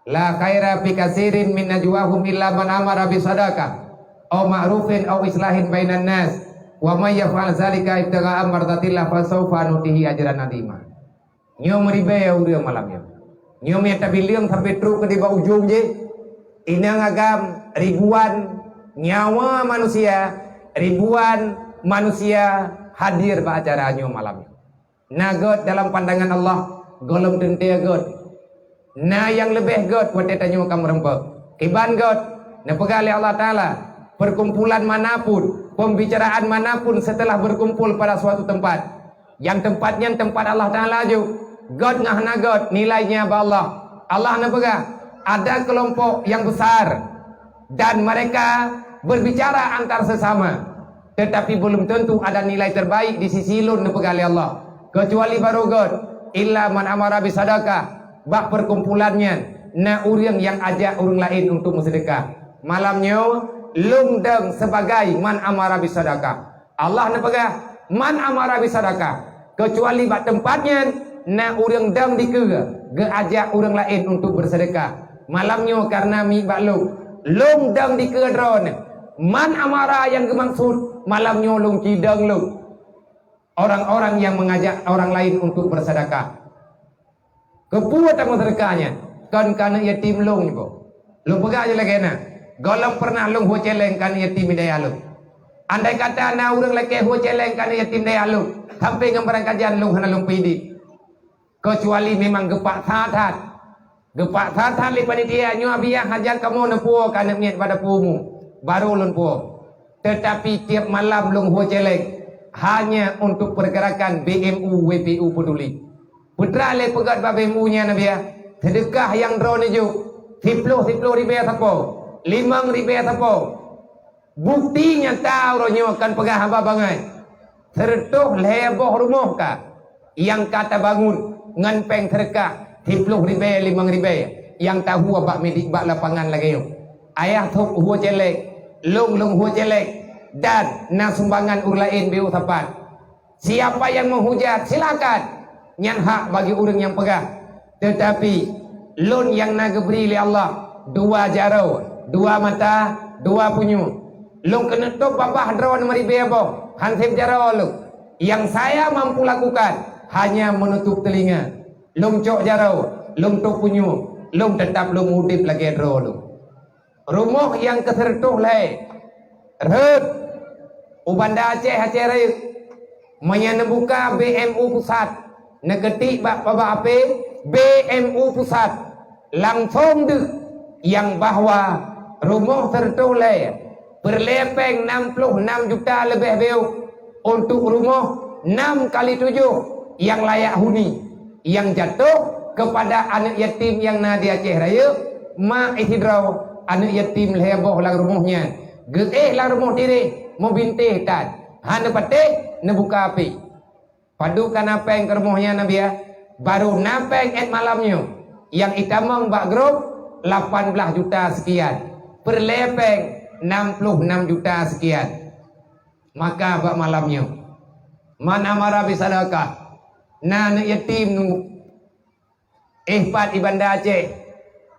"La khaira fi katsirin min najwahum illa man amara bi shadaqah aw ma'rufin aw islahin bainan nas, wa may yaf'al dzalika ibtigha'a mardatillah fasaufa nutihi ajran 'azima." Nyoe meuribèe ureueng malam nyoe. Nyoe meunyo tabileung sampoe trôk keu di bak ujông jih, inong agam ribuan nyawa manusia, ribuan manusia hadir bak acara nyoe malam nyoe. Na gèt dalam pandangan Allah, gohlom teuntèe gèt. Na nyang leubeh gèt watèe tanyoe ka meurumpok. Kiban gèt, neupeugah lé Allah Taala, perkumpulan manapun, pembicaraan manapun setelah berkumpul pada suatu tempat, nyang teumpat nyan teumpat Allah Taala ju. Gèt ngon hana gèt, nilainya bak Allah. Allah neupeugah, ada kelompok yang besar dan mereka berbicara antar sesama, tetapi belum tentu ada nilai terbaik di sisi Lôn, neupeugah lé Allah, keucuali barô gèt, illa man amara bisadaqah, bak perkumpulan nyan na ureueng nyang ajak ureueng laén untuk meuseudeukah. Malam nyoe, lôn dong sebagai man amara bisadaqah. Allah neupeugah, "Man amara bisadaqah," keucuali bak teumpat nyan na ureueng dong dikeue geuajak ureueng laén untuk beuseudeukah. Malam nyoe kareuna miet bak lôn, lôn dong dikeue droeneuh. Man amara nyang geumaksud malam nyoe lôn ci dong lôn, orang-orang yang mengajak orang lain untuk bersedekah. Keupeue tameuseudeukah nyan? Kon keu aneuk yatim lôn nyoe. Lôn peugah lé lagèe na, gohlom pernah lôn hue céléng keu aneuk yatim di dayah lôn. Andai kata na ureueng lakèe hue céléng keu aneuk yatim dayah lôn, sampoe ngon barangkajan lôn hana lôn peuidéh. Keucuali memang geupaksa that. Geupaksa that lé panitia, "Nyoe Abiah, hajat kamoe neupuwoe keu aneuk miet bak dapu umu." Barô lôn puwoe. Teutapi tiep malam lôn hue céléng hanya untuk pergerakan B M U W P U Peduli. Peue teuma lé peugöt bak B M U nyan, Abiah? Seudeukah nyang droeneuh jok, siploh-siploh ribèe sapo, limong ribèe sapo. Bukti nyata uroe nyoe kon peugah haba bangai. Seureutôh lhèe boh rumoh ka nyang ka tabangun ngon péng seudeukah siploh ribèe, limong ribèe nyang tahue bak midik bak lapangan lagèe nyoe. Ayah Thôb hue céléng, lôn, lôn hue céléng, dan na sumbangan ureueng laén beu sapat. Siapa yang menghujat, silakan. Nyan hak bagi ureueng nyang peugah. Teutapi, lôn nyang na geubri lé Allah dua jaroe, dua mata, dua punyueng. Lôn keuneuk tôb babah droeneuh meuribèe boh, han sép jaroe lôn. Yang saya mampu lakukan, hanya menutup telinga. Lôn cok jaroe, lôn tôb punyueng, lôn teutap lôn udép lagèe droe lôn. Rumoh nyang keuseureutôh lhèe rhot u Banda Aceh, Aceh Rayeuk. Meunyoe neubuka B M U Pusat, neuketik bak babah H P, B M U Pusat, langsong deuh nyang bahwa rumoh seureutôh lhèe, peureulèe péng nam ploh nam juta leubeh beuk untuk rumoh nam kali tujoh nyang layak huni. Nyang jatoh keupada aneuk yatim nyang na di Aceh Rayeuk, ma sidroe aneuk yatim lhèe boh lam rumoh nyan. Geuéh lam rumoh tiréh, meubintéh that, hana patéh neubuka api. Padub ka na péng keu rumoh nyan, Abiah? Barô na péng 'et malam nyoe, nyang itamong bak grup lapan blaih juta seukian, peureulèe péng nam ploh nam juta seukian. Maka bak malam nyoe, man amara bisadaqah, na aneuk yatim nu-, Eh, pat i Banda Aceh.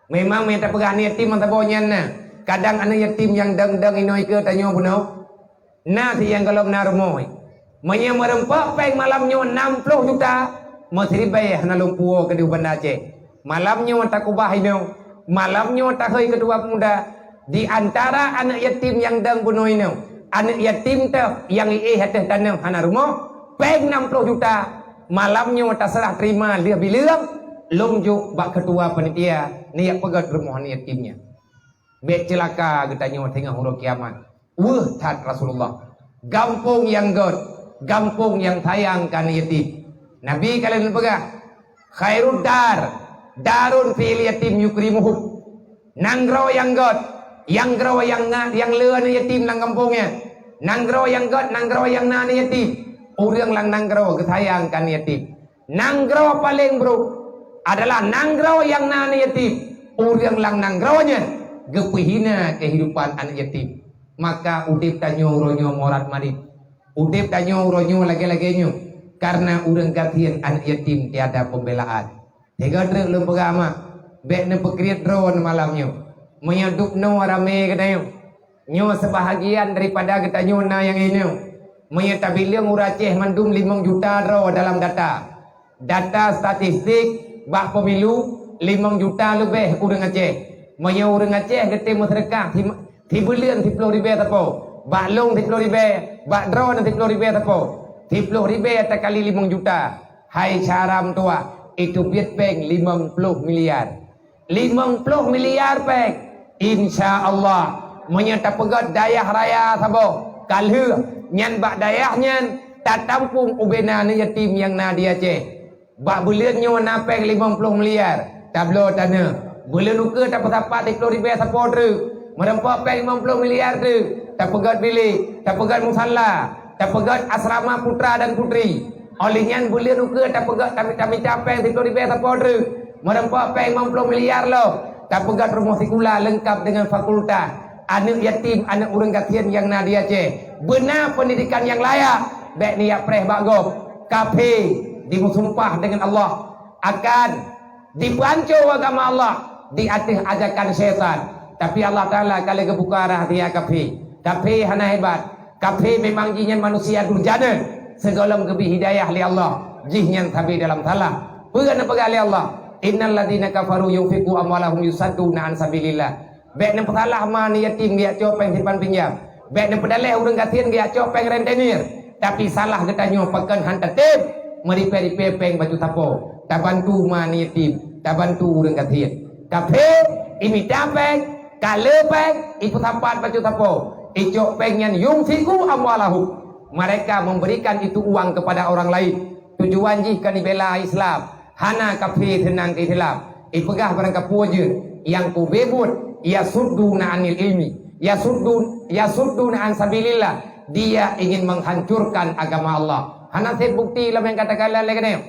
Memang meunan tapeugah aneuk yatim mantong nyan na. Kadang aneuk yatim nyang dong-dong inoe ikeue tanyoe bunoe. Na si nyang gohlom na rumoh. Meunyoe meureumpok péng malam nyoe nam ploh juta, meusiribèe hana lôn puwoe keudéh Banda Aceh. Malam nyoe takubah inoe, malam nyoe tahôi keutua pemuda. Di antara aneuk yatim nyang dong bunoe inoe, aneuk yatim teuh nyang iéh ateueh tanoh hana rumoh, péng nam ploh juta. Malam nyoe taseurah teurima lheueh bileueng, lôn jok bak keutua panitia neujak peugöt rumoh aneuk yatim nyan. Bèk ceulaka geutanyoe teungoh uroe kiamat. Weueh that Rasulullah. Gampông nyang göt, gampông nyang sayang keu aneuk yatim. Nabi ka lheueh neupeugah, "Khairud dar, darun fil yatim yukrimuhu." Nanggroe nyang göt, nyang groe nyang na, nyang le aneuk yatim lam gampông nyan. Nanggroe nyang göt, nanggroe nyang na aneuk yatim. Ureueng lam nanggroe geusayang keu aneuk yatim. Nanggroe paleng brôk adalah nanggroe nyang na aneuk yatim. Ureueng lam nanggroe nyan geupeuhina keuhidupan aneuk yatim. Maka udép tanyoe uroe nyoe morat marit. Udép tanyoe uroe nyoe lagèe-lagèe nyoe, kareuna ureueng gasien aneuk yatim tiada pembelaan. Teuga treuk lôn peugah mak, bèk neupeukriet droe malam nyoe. Meunyoe dubnoe ramé geutanyoe, nyoe seubahagian daripada geutanyoe na nyang inoe. Meunyoe tabileueng ureueng Aceh mandum limong juta droe dalam data. Data statistik bak pemilu limong juta leubeh ureueng Aceh. Meunyoe ureueng Aceh geutem meuseudeukah si, sibuleuen siploh ribèe sapo, bak lôn siploh ribèe, bak droeneuh siploh ribèe sapo, siploh ribèe takali limong juta. Hai syara meutuwah, itu biet péng limong ploh miliar. Limong ploh miliar péng. Insya Allah, meunyoe tapeugöt dayah raya saboh, ka lheueh nyan bak dayah nyan tatampông ubena aneuk yatim nyang na di Aceh. Bak buleuen nyoe na péng limong ploh miliar, tabloe tanoh. Buleuen ukeue tapeusapat siploh ribèe sapo treuk, meureumpok péng limong ploh miliar treuk, tapeugöt bilék, tapeugöt musala, tapeugöt asrama putra dan putri. Óh lheueh nyan buleuen ukeue tapeugöt tami-, tamita péng siploh ribèe sapo treuk, meureumpok péng limong ploh miliar lom, tapeugöt rumoh sikula leungkap deungon fakultas. Aneuk yatim, aneuk ureueng gasien nyang na di Aceh, beuna peundidikan nyang layak, bèk neujak preh bak gob. Kafé jimeusumpah deungon Allah akan jipeuhanco agama Allah di ateueh ajakan syaitan. Tapi Allah Taala ka lheueh geubuka rahsia kafé. Kafé hana hebat. Kafé memang jih nyan manusia durjana, sigohlom geubri hidayah lé Allah, jih nyan sabe dalam salah. Peue neupeugah lé Allah, "Innal ladzina kafaru yunfiqu amwalahum yusadduna an sabilillah." Bèk neupeusalah ma aneuk yatim geujak cok péng simpan pinjam. Bèk neupeudaleh ureueng gasien geujak cok péng rentenir. Tapi salah geutanyoe pakon han tatem meuripèe-ripèe péng bacut sapo. Tabantu ma aneuk yatim, tabantu ureueng gasien. Kafé, imita péng, ka le péng, ipeusapat bacut sapo. Icok péng nyan yunfiqu amwalahum. Mereka memberikan itu uang kepada orang lain. Tujuan jih keu neubela Islam. Hana kafé seunang keu Islam. Ipeugah barang kapeue jeuet, nyang kubeuet, yasudduna anil ilmi. Yasuddun, yasudduna an sabilillah. Dia ingin menghancurkan agama Allah. Hana sép bukeuti lom nyang ka takalon lé geutanyoe.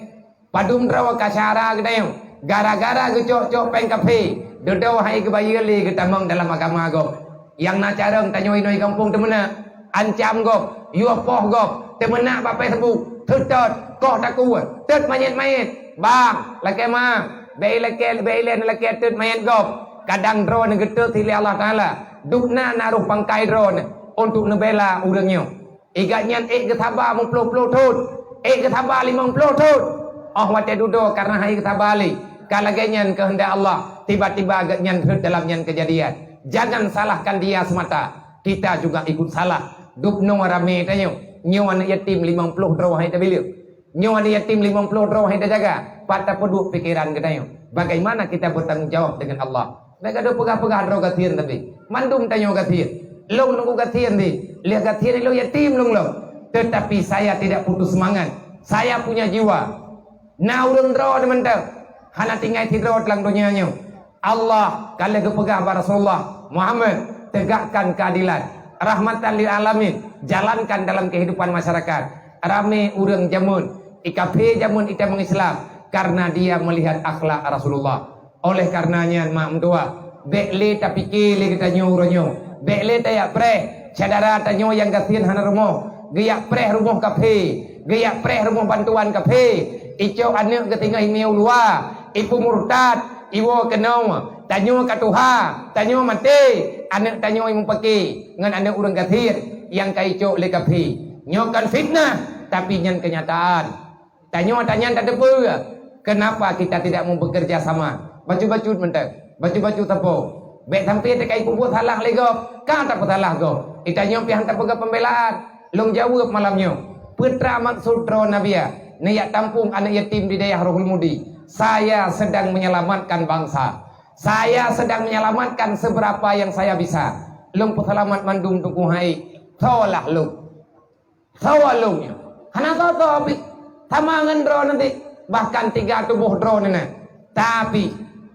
Padum droe ka syara geutanyoe. Gara-gara geucok-cok péng kafé, dudoe han geubayeue lé geutamong dalam agama gob. Nyang na carông tanyoe inoe gampông teumeunak, ancam gob, yue poh gob, teumeunak bak Facebook, teutot, koh takue, tot manyét-manyét. Bang, lakèe ma, bèk ilakèe, bèk ilèe neulakèe tot manyét gob. Kadang droeneuh geutot lé Allah Taala, dubna na roh pangkai droeneuh untuk neubela ureueng nyoe. Igat nyan ék geusaba meuploh-ploh thon, ék geusaba limong ploh thon. Óh watèe dudoe kareuna han ék geusaba lé, ka lagèe nyan keuheundak Allah, tiba-tiba geuhnyan rhot dalam nyan keujadian. Jangan salahkan dia semata, kita juga ikut salah. Dubnoe ramé tanyoe, nyoe aneuk yatim limong ploh droe han tabileueng. Nyoe aneuk yatim limong ploh droe han tajaga, pat tapeuduek pikeran geutanyoe. Bagaimana kita bertanggung jawab dengan Allah? Bèk gadoh peugah-peugah droe gasien tapi. Mandum tanyoe gasien. Lôn teungku gasien di. Lheueh gasien ilôn yatim lôn lom. Tetapi saya tidak putus semangat. Saya punya jiwa. Na ureueng droe di mantong. Hana tinggai sidroe lam donya nyoe. Allah ka lheueh geupeugah bak Rasulullah, "Muhammad, tegakkan keadilan. Rahmatan lil alamin, jalankan dalam kehidupan masyarakat." Ramé ureueng jameun, i kafé jameun itamong Islam, karena dia melihat akhlak Rasulullah. Oleh karena nyan, mak meutuah, bèk lé tapike lé geutanyoe uroe nyoe, bèk lé tajak preh syedara tanyoe nyang gasien hana rumoh, geujak preh rumoh kafé, geujak preh rumoh bantuan kafé, icok aneuk geutinggai miyueb luwa, Ipeumurtad, iwoe keunoe, tanyoe ka tuha, tanyoe maté, aneuk tanyoe imeupake ngon aneuk ureuëng gasien nyang ka icok lé kafé. Nyoe kon fitnah, tapi nyan keunyataan. Tanyoe tanyan tateupeue, kenapa kita tidak mau bekerja sama? Bacut-bacut mantong, bacut-bacut sapo. Bék sampai teukai peubuet salah lé gob, ka tapeusalah gob. Itanyoe pih han tapeugah pembelaan. Lôn jaweueb malam nyoe. Peue teuma maksud droeneuh biya neujak tampung aneuk yatim di dayah Rohul Mudi? Saya sedang menyelamatkan bangsa. Saya sedang menyelamatkan seberapa yang saya bisa. Lôn peuseulamat mandum Teungku hai. Soe lah lôn. Soe lôn nyoe? Hana soe-soe pih. Sama ngon droeneuh deh. Bahkan tiga tuboh droeneuh na. Tapi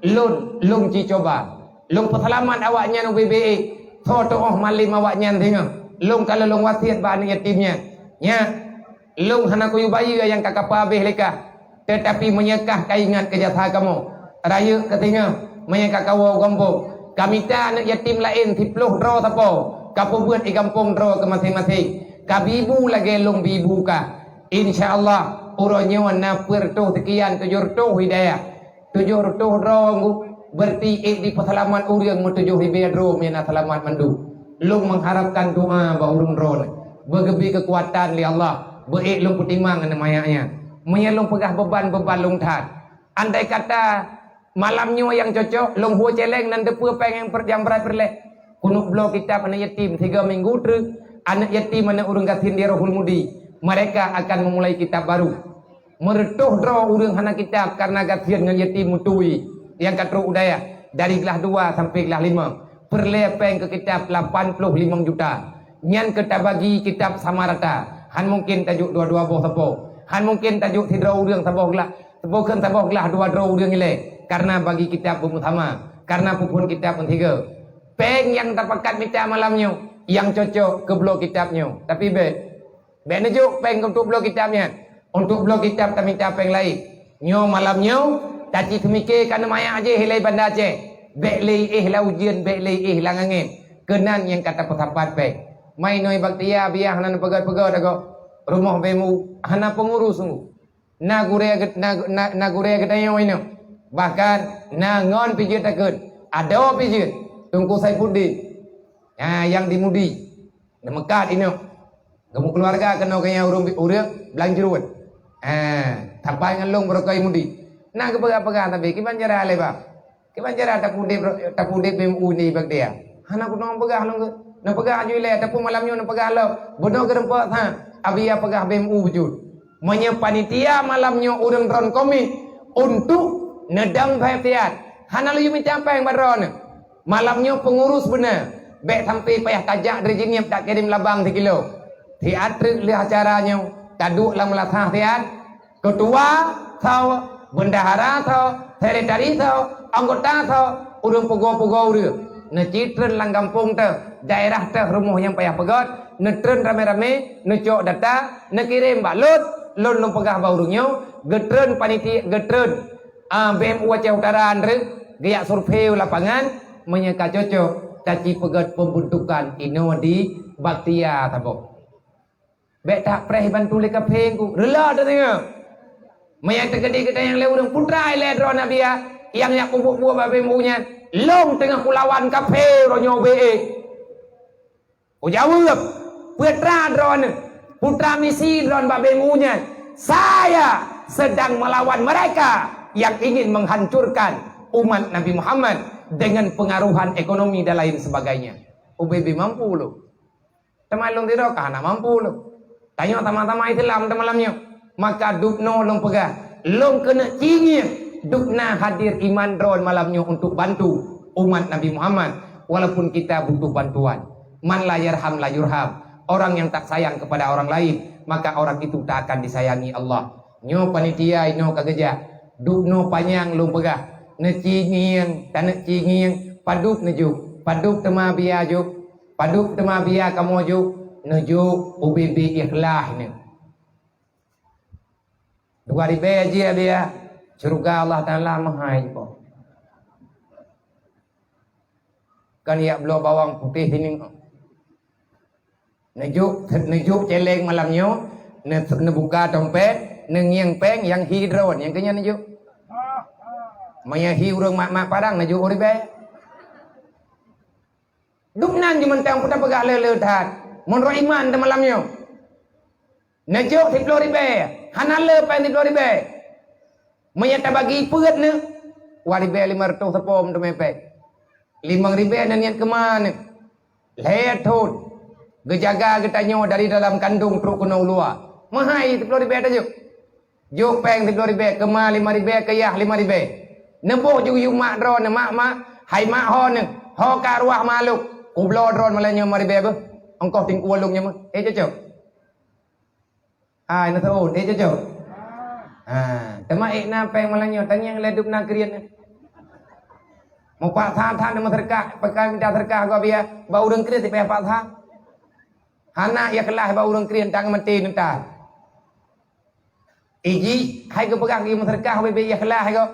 lôn, lôn ci cuba. Lôn peuseulamat awaknyan ubé-bé. Soe teuoh malem awaknyan singoh. Lôn ka lôn wasiet bak aneuk yatim nyan. Nyak, lôn hana kuyue bayeue nyang ka kapeuhabéh lé kah. Teutapi meunyoe kah ka ingat keu jasa kamoe, rayeuk keu singoh, meunyoe ka kawoe u gampông, ka mita aneuk yatim laén siplôh droe sapo, ka peubuet i gampông droe keu maséng-maséng, ka bi bu lagée lôn bi bu kah. Insya Allah, uroe nyoe na peuet reutôh seukian tujoh reutôh hidayah. Tujoh reutôh droe ngu, berarti ék jipeuseulamat ureuëng meutujoh ribée droe meunyoe na seulamat mandum. Lôn mengharapkan doa bak ureuëng droeneuh. Beugeubri keukuatan lé Allah, beu ék lôn peutimang aneuk manyak nyan. Meunyoe lôn peugah beuban-beuban lôn that. Andai kata malam nyoe nyang cocok, lôn hue céléng nan teupeue péng nyang per-, nyang brat peureulée. Keuneuk bloe kitab aneuk yatim tiga minggu treuk, aneuk yatim aneuk ureuëng gasien di Rohul Mudi. Mereka akan memulai kitab baru. Meureutôh droe ureuëng hana kitab karena gasien ngon yatim meutui nyang ka trok u dayah dari glah dua sampai glah lima. Peureulée péng keu kitab lapan ploh limong juta. Nyan keu tabagi kitab sama rata. Han mungken tajok dua-dua boh sapo. Han mungken tajok sidroe ureuëng saboh glah. Saboh kheun saboh glah dua droe ureuëng ilée. Karena bagi kitab beumeuthama. Karena peuphon kitab meusigoe. Péng nyang tapakat mita malam nyoe, nyang cocok keu bloe kitab nyoe. Tapi bék. Bék neujok péng untuk bloe kitab nyan. Untuk bloe kitab tamita péng laén. Nyoe malam nyoe, taci teumike ka neumayak jih ilée Banda Aceh. Bék lé éh lam ujeuen, bék lé éh lam angén. Keunan nyang ka tapeusapat péng. Mai noe baktia biah hana neupeugét-peugét agoe. Rumoh B M U hana peungurus sungguh. Na gurée get-, na, na, na gurée geutanyoe inoe. Bahkan na ngon pijeut takheun. Adoe pijeut. Teungku Saifuddin. Ha, nyang di Mudi. Neumeukat inoe. Geumeukeuluwarga keunoe keu nyang ureuëng, ureuëng Blang Jeuruet. Ha, sapai ngon lôn beureukai Mudi. Na geupeugah-peugah tapi kiban cara lé bang. Kiban cara tapudeb, tapudeb B M U ni bak dia. Hana kunoe peugah lôn geuh. Neupeugah aju ilée, tapi malam nyoe neupeugah lom. Bunoe geureumpok that. Abi ya peugah B M U beujeuet. Meunyoe panitia malam nyoe ureuëng droen komik untuk neudong festival. Hana laju mita péng bak droeneuh. Malam nyoe peungurus beuna. Bék sampai payah tajak dari Jeunieb tak kirim labang sikilo. Siat treuk lheueh acara nyoe, taduek lam meulasah siat. Keutua soe, bendahara soe, sekretari soe, anggota soe, ureuëng pugoe-pugoe ureuëng. Neuci treun lam gampông teuh, daerah teuh rumoh nyang payah peugét, neutreun ramé-ramé, neucok data, neukirém bak lôn, lôn lôn peugah bak ureuëng nyoe, geutreun panitia, geutreun, a, B M U Aceh Utara Andre, geujak survei u lapangan, meunyoe ka cocok, taci peugét pembentukan inoe di Baktia saboh. Bék that preh bantu lé kafé ku. Rela teudeungoe. Meunyo teukeudi geutanyoe lé ureuëng putra ilée droe Nabi ya, nyang yak kubuet-buet bak B M U nyan, lôn teungoh kulawan kafé uroe nyoe B E. Kujaweueb, putra droeneuh, putra misi droen bak B M U nyan, saya sedang melawan mereka yang ingin menghancurkan umat Nabi Muhammad dengan pengaruhan ekonomi dan lain sebagainya. U B B mampu lôn. Teuma lôn sidroe ka hana mampu lôn. Tanyoe sama-sama Islam teumalam nyoe. Maka dubnoe lôn peugah, lôn keuneuk cingieng dubna hadir iman droen malam nyoe untuk bantu umat Nabi Muhammad, walaupun kita butuh bantuan. Man la yarham la yurham. Orang yang tak sayang kepada orang lain, maka orang itu tak akan disayangi Allah. Nyoe panitia inoe ka geujak. Dubnoe panyang lôn peugah. Neucingieng, taneuk cingieng, padub neujuk. Padub teuma bia juk. Padub teuma bia kamoe juk, neujuk U B B ikhlas nyoe. Dua ribée jih bia, syeuruga Allah Taala meuhai po. Kan yak bloe bawang putéh sining. Neujuk, neujuk céléng malam nyoe, ne-, neubuka dompet, neungieng péng nyang hi droen, nyang keu nyan neujuk. Meunyoe hi ureuëng mak-mak padang neujok ribée. Dum nan jeuet mantong peue tapeugah le-le that. Meunurot iman teumalam nyoe. Neujok siplôh ribée, hana le péng siplôh ribée. Meunyoe tabagi peuet neuh, dua ribée limong reutôh seupôt teumé péng. Limong ribée na niet keumah neuh. Lhée thon geujaga geutanyoe dari dalam kandong trok keunoe u luwa. Meuhai siplôh ribée tajok. Jok péng siplôh ribée, keumah limong ribée, keuyah limong ribée. Neuboh ju yue mak droeneuh, "Mak, mak, hai mak ho neuh, ho ka arwah mak lôn, kubloe droeneuh malam nyoe limong ribée beuh. Ongkoh teungku lôn nyoe meuh." Eh, cocok? Hai, na teuôn, eh, cocok? Ha, teuma ék na péng malam nyoe, tangieng lé dum na kriet. Mupaksa that-that na meuseudeukah, peugah mita seudeukah gob ya, bak ureuëng kriet sipayah paksa. Hana ikhlas bak ureuëng kriet, tangieng maté neuta. Iji, hai geupeugah geumeuseudeukah, bebe ikhlas gob.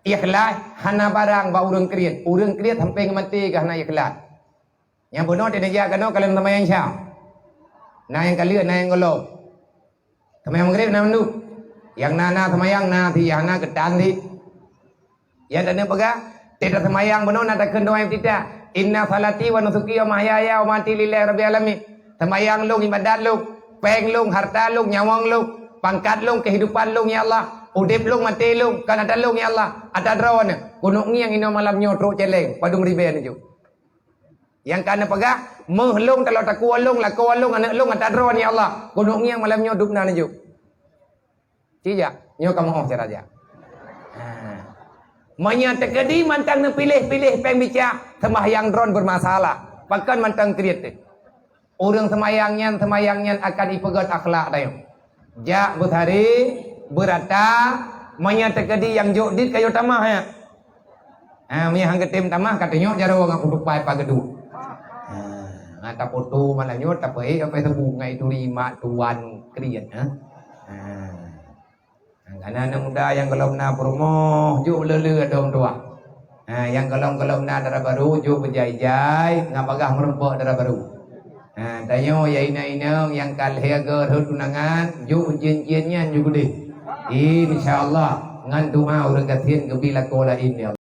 Ikhlas hana barang bak ureuëng kriet. Ureuëng kriet sampai maté geuh hana ikhlas. Nyang bunoe teuneujak keunoe ka lheueh seumayang Isya. Na nyang ka lheueh, na nyang gohlom. Seumayang Maghrib na mandum. Nyang na, na seumayang, na si, nyang hana geutan si. Nyang taneuk peugah, teuh taseumayang bunoe na takheun doa iftitah. "Inna salati wa nusuki wa mahyaya wa mamati lillahi rabbil alamin." Seumayang lôn, ibadat lôn, péng lôn, harta lôn, nyawöng lôn, pangkat lôn, keuhidupan lôn, ya Allah. Udeb lôn, maté lôn, kon ata lôn, ya Allah. Ata Droeneuh. Keuneuk ngieng inoe malam nyoe trok céléng, padum ribée neujok. Nyang ka neupeugah, meuh lôn, taloe takue lôn, lakoe lôn, aneuëk lôn, ata Droeneuh, ya Allah. Keuneuk ngieng malam nyoe dum na neujok. Ci jak, nyoe kamoe óh cara jak. Ha. Meunyoe teukeudi mantong neupiléh-piléh péng bicak, seumahyang droen beurmasalah. Pakon mantong kriet teuh. Ureuëng seumayang nyan, seumayang nyan akan ipeugét akhlak tanyoe. Jak beusari, beurata, meunyoe teukeudi nyang jok dit ka yue tamah, ya. Ha, meunyoe han geutem tamah, ka teunyok jaroe ngon kutupai pa geuduek. Ha, ngon tapoto malam nyoe, tapeuék sampai suboh ngon ituri mak tuan kriet, ha. Ha. Karena aneuk muda nyang gohlom na peurumoh, jok le-le adoe tuah. Ha, nyang gohlom-gohlom na dara barô, jok beujai-jai, ngon bagah meureumpok dara barô. Ha, tanyoe ya inong-inong nyang ka lhée geuh rhot tunangan, jok jén-jén nyan jok udeh. Insya Allah, ngon doa ureuëng gasien geubi lakoe laén, ya Allah.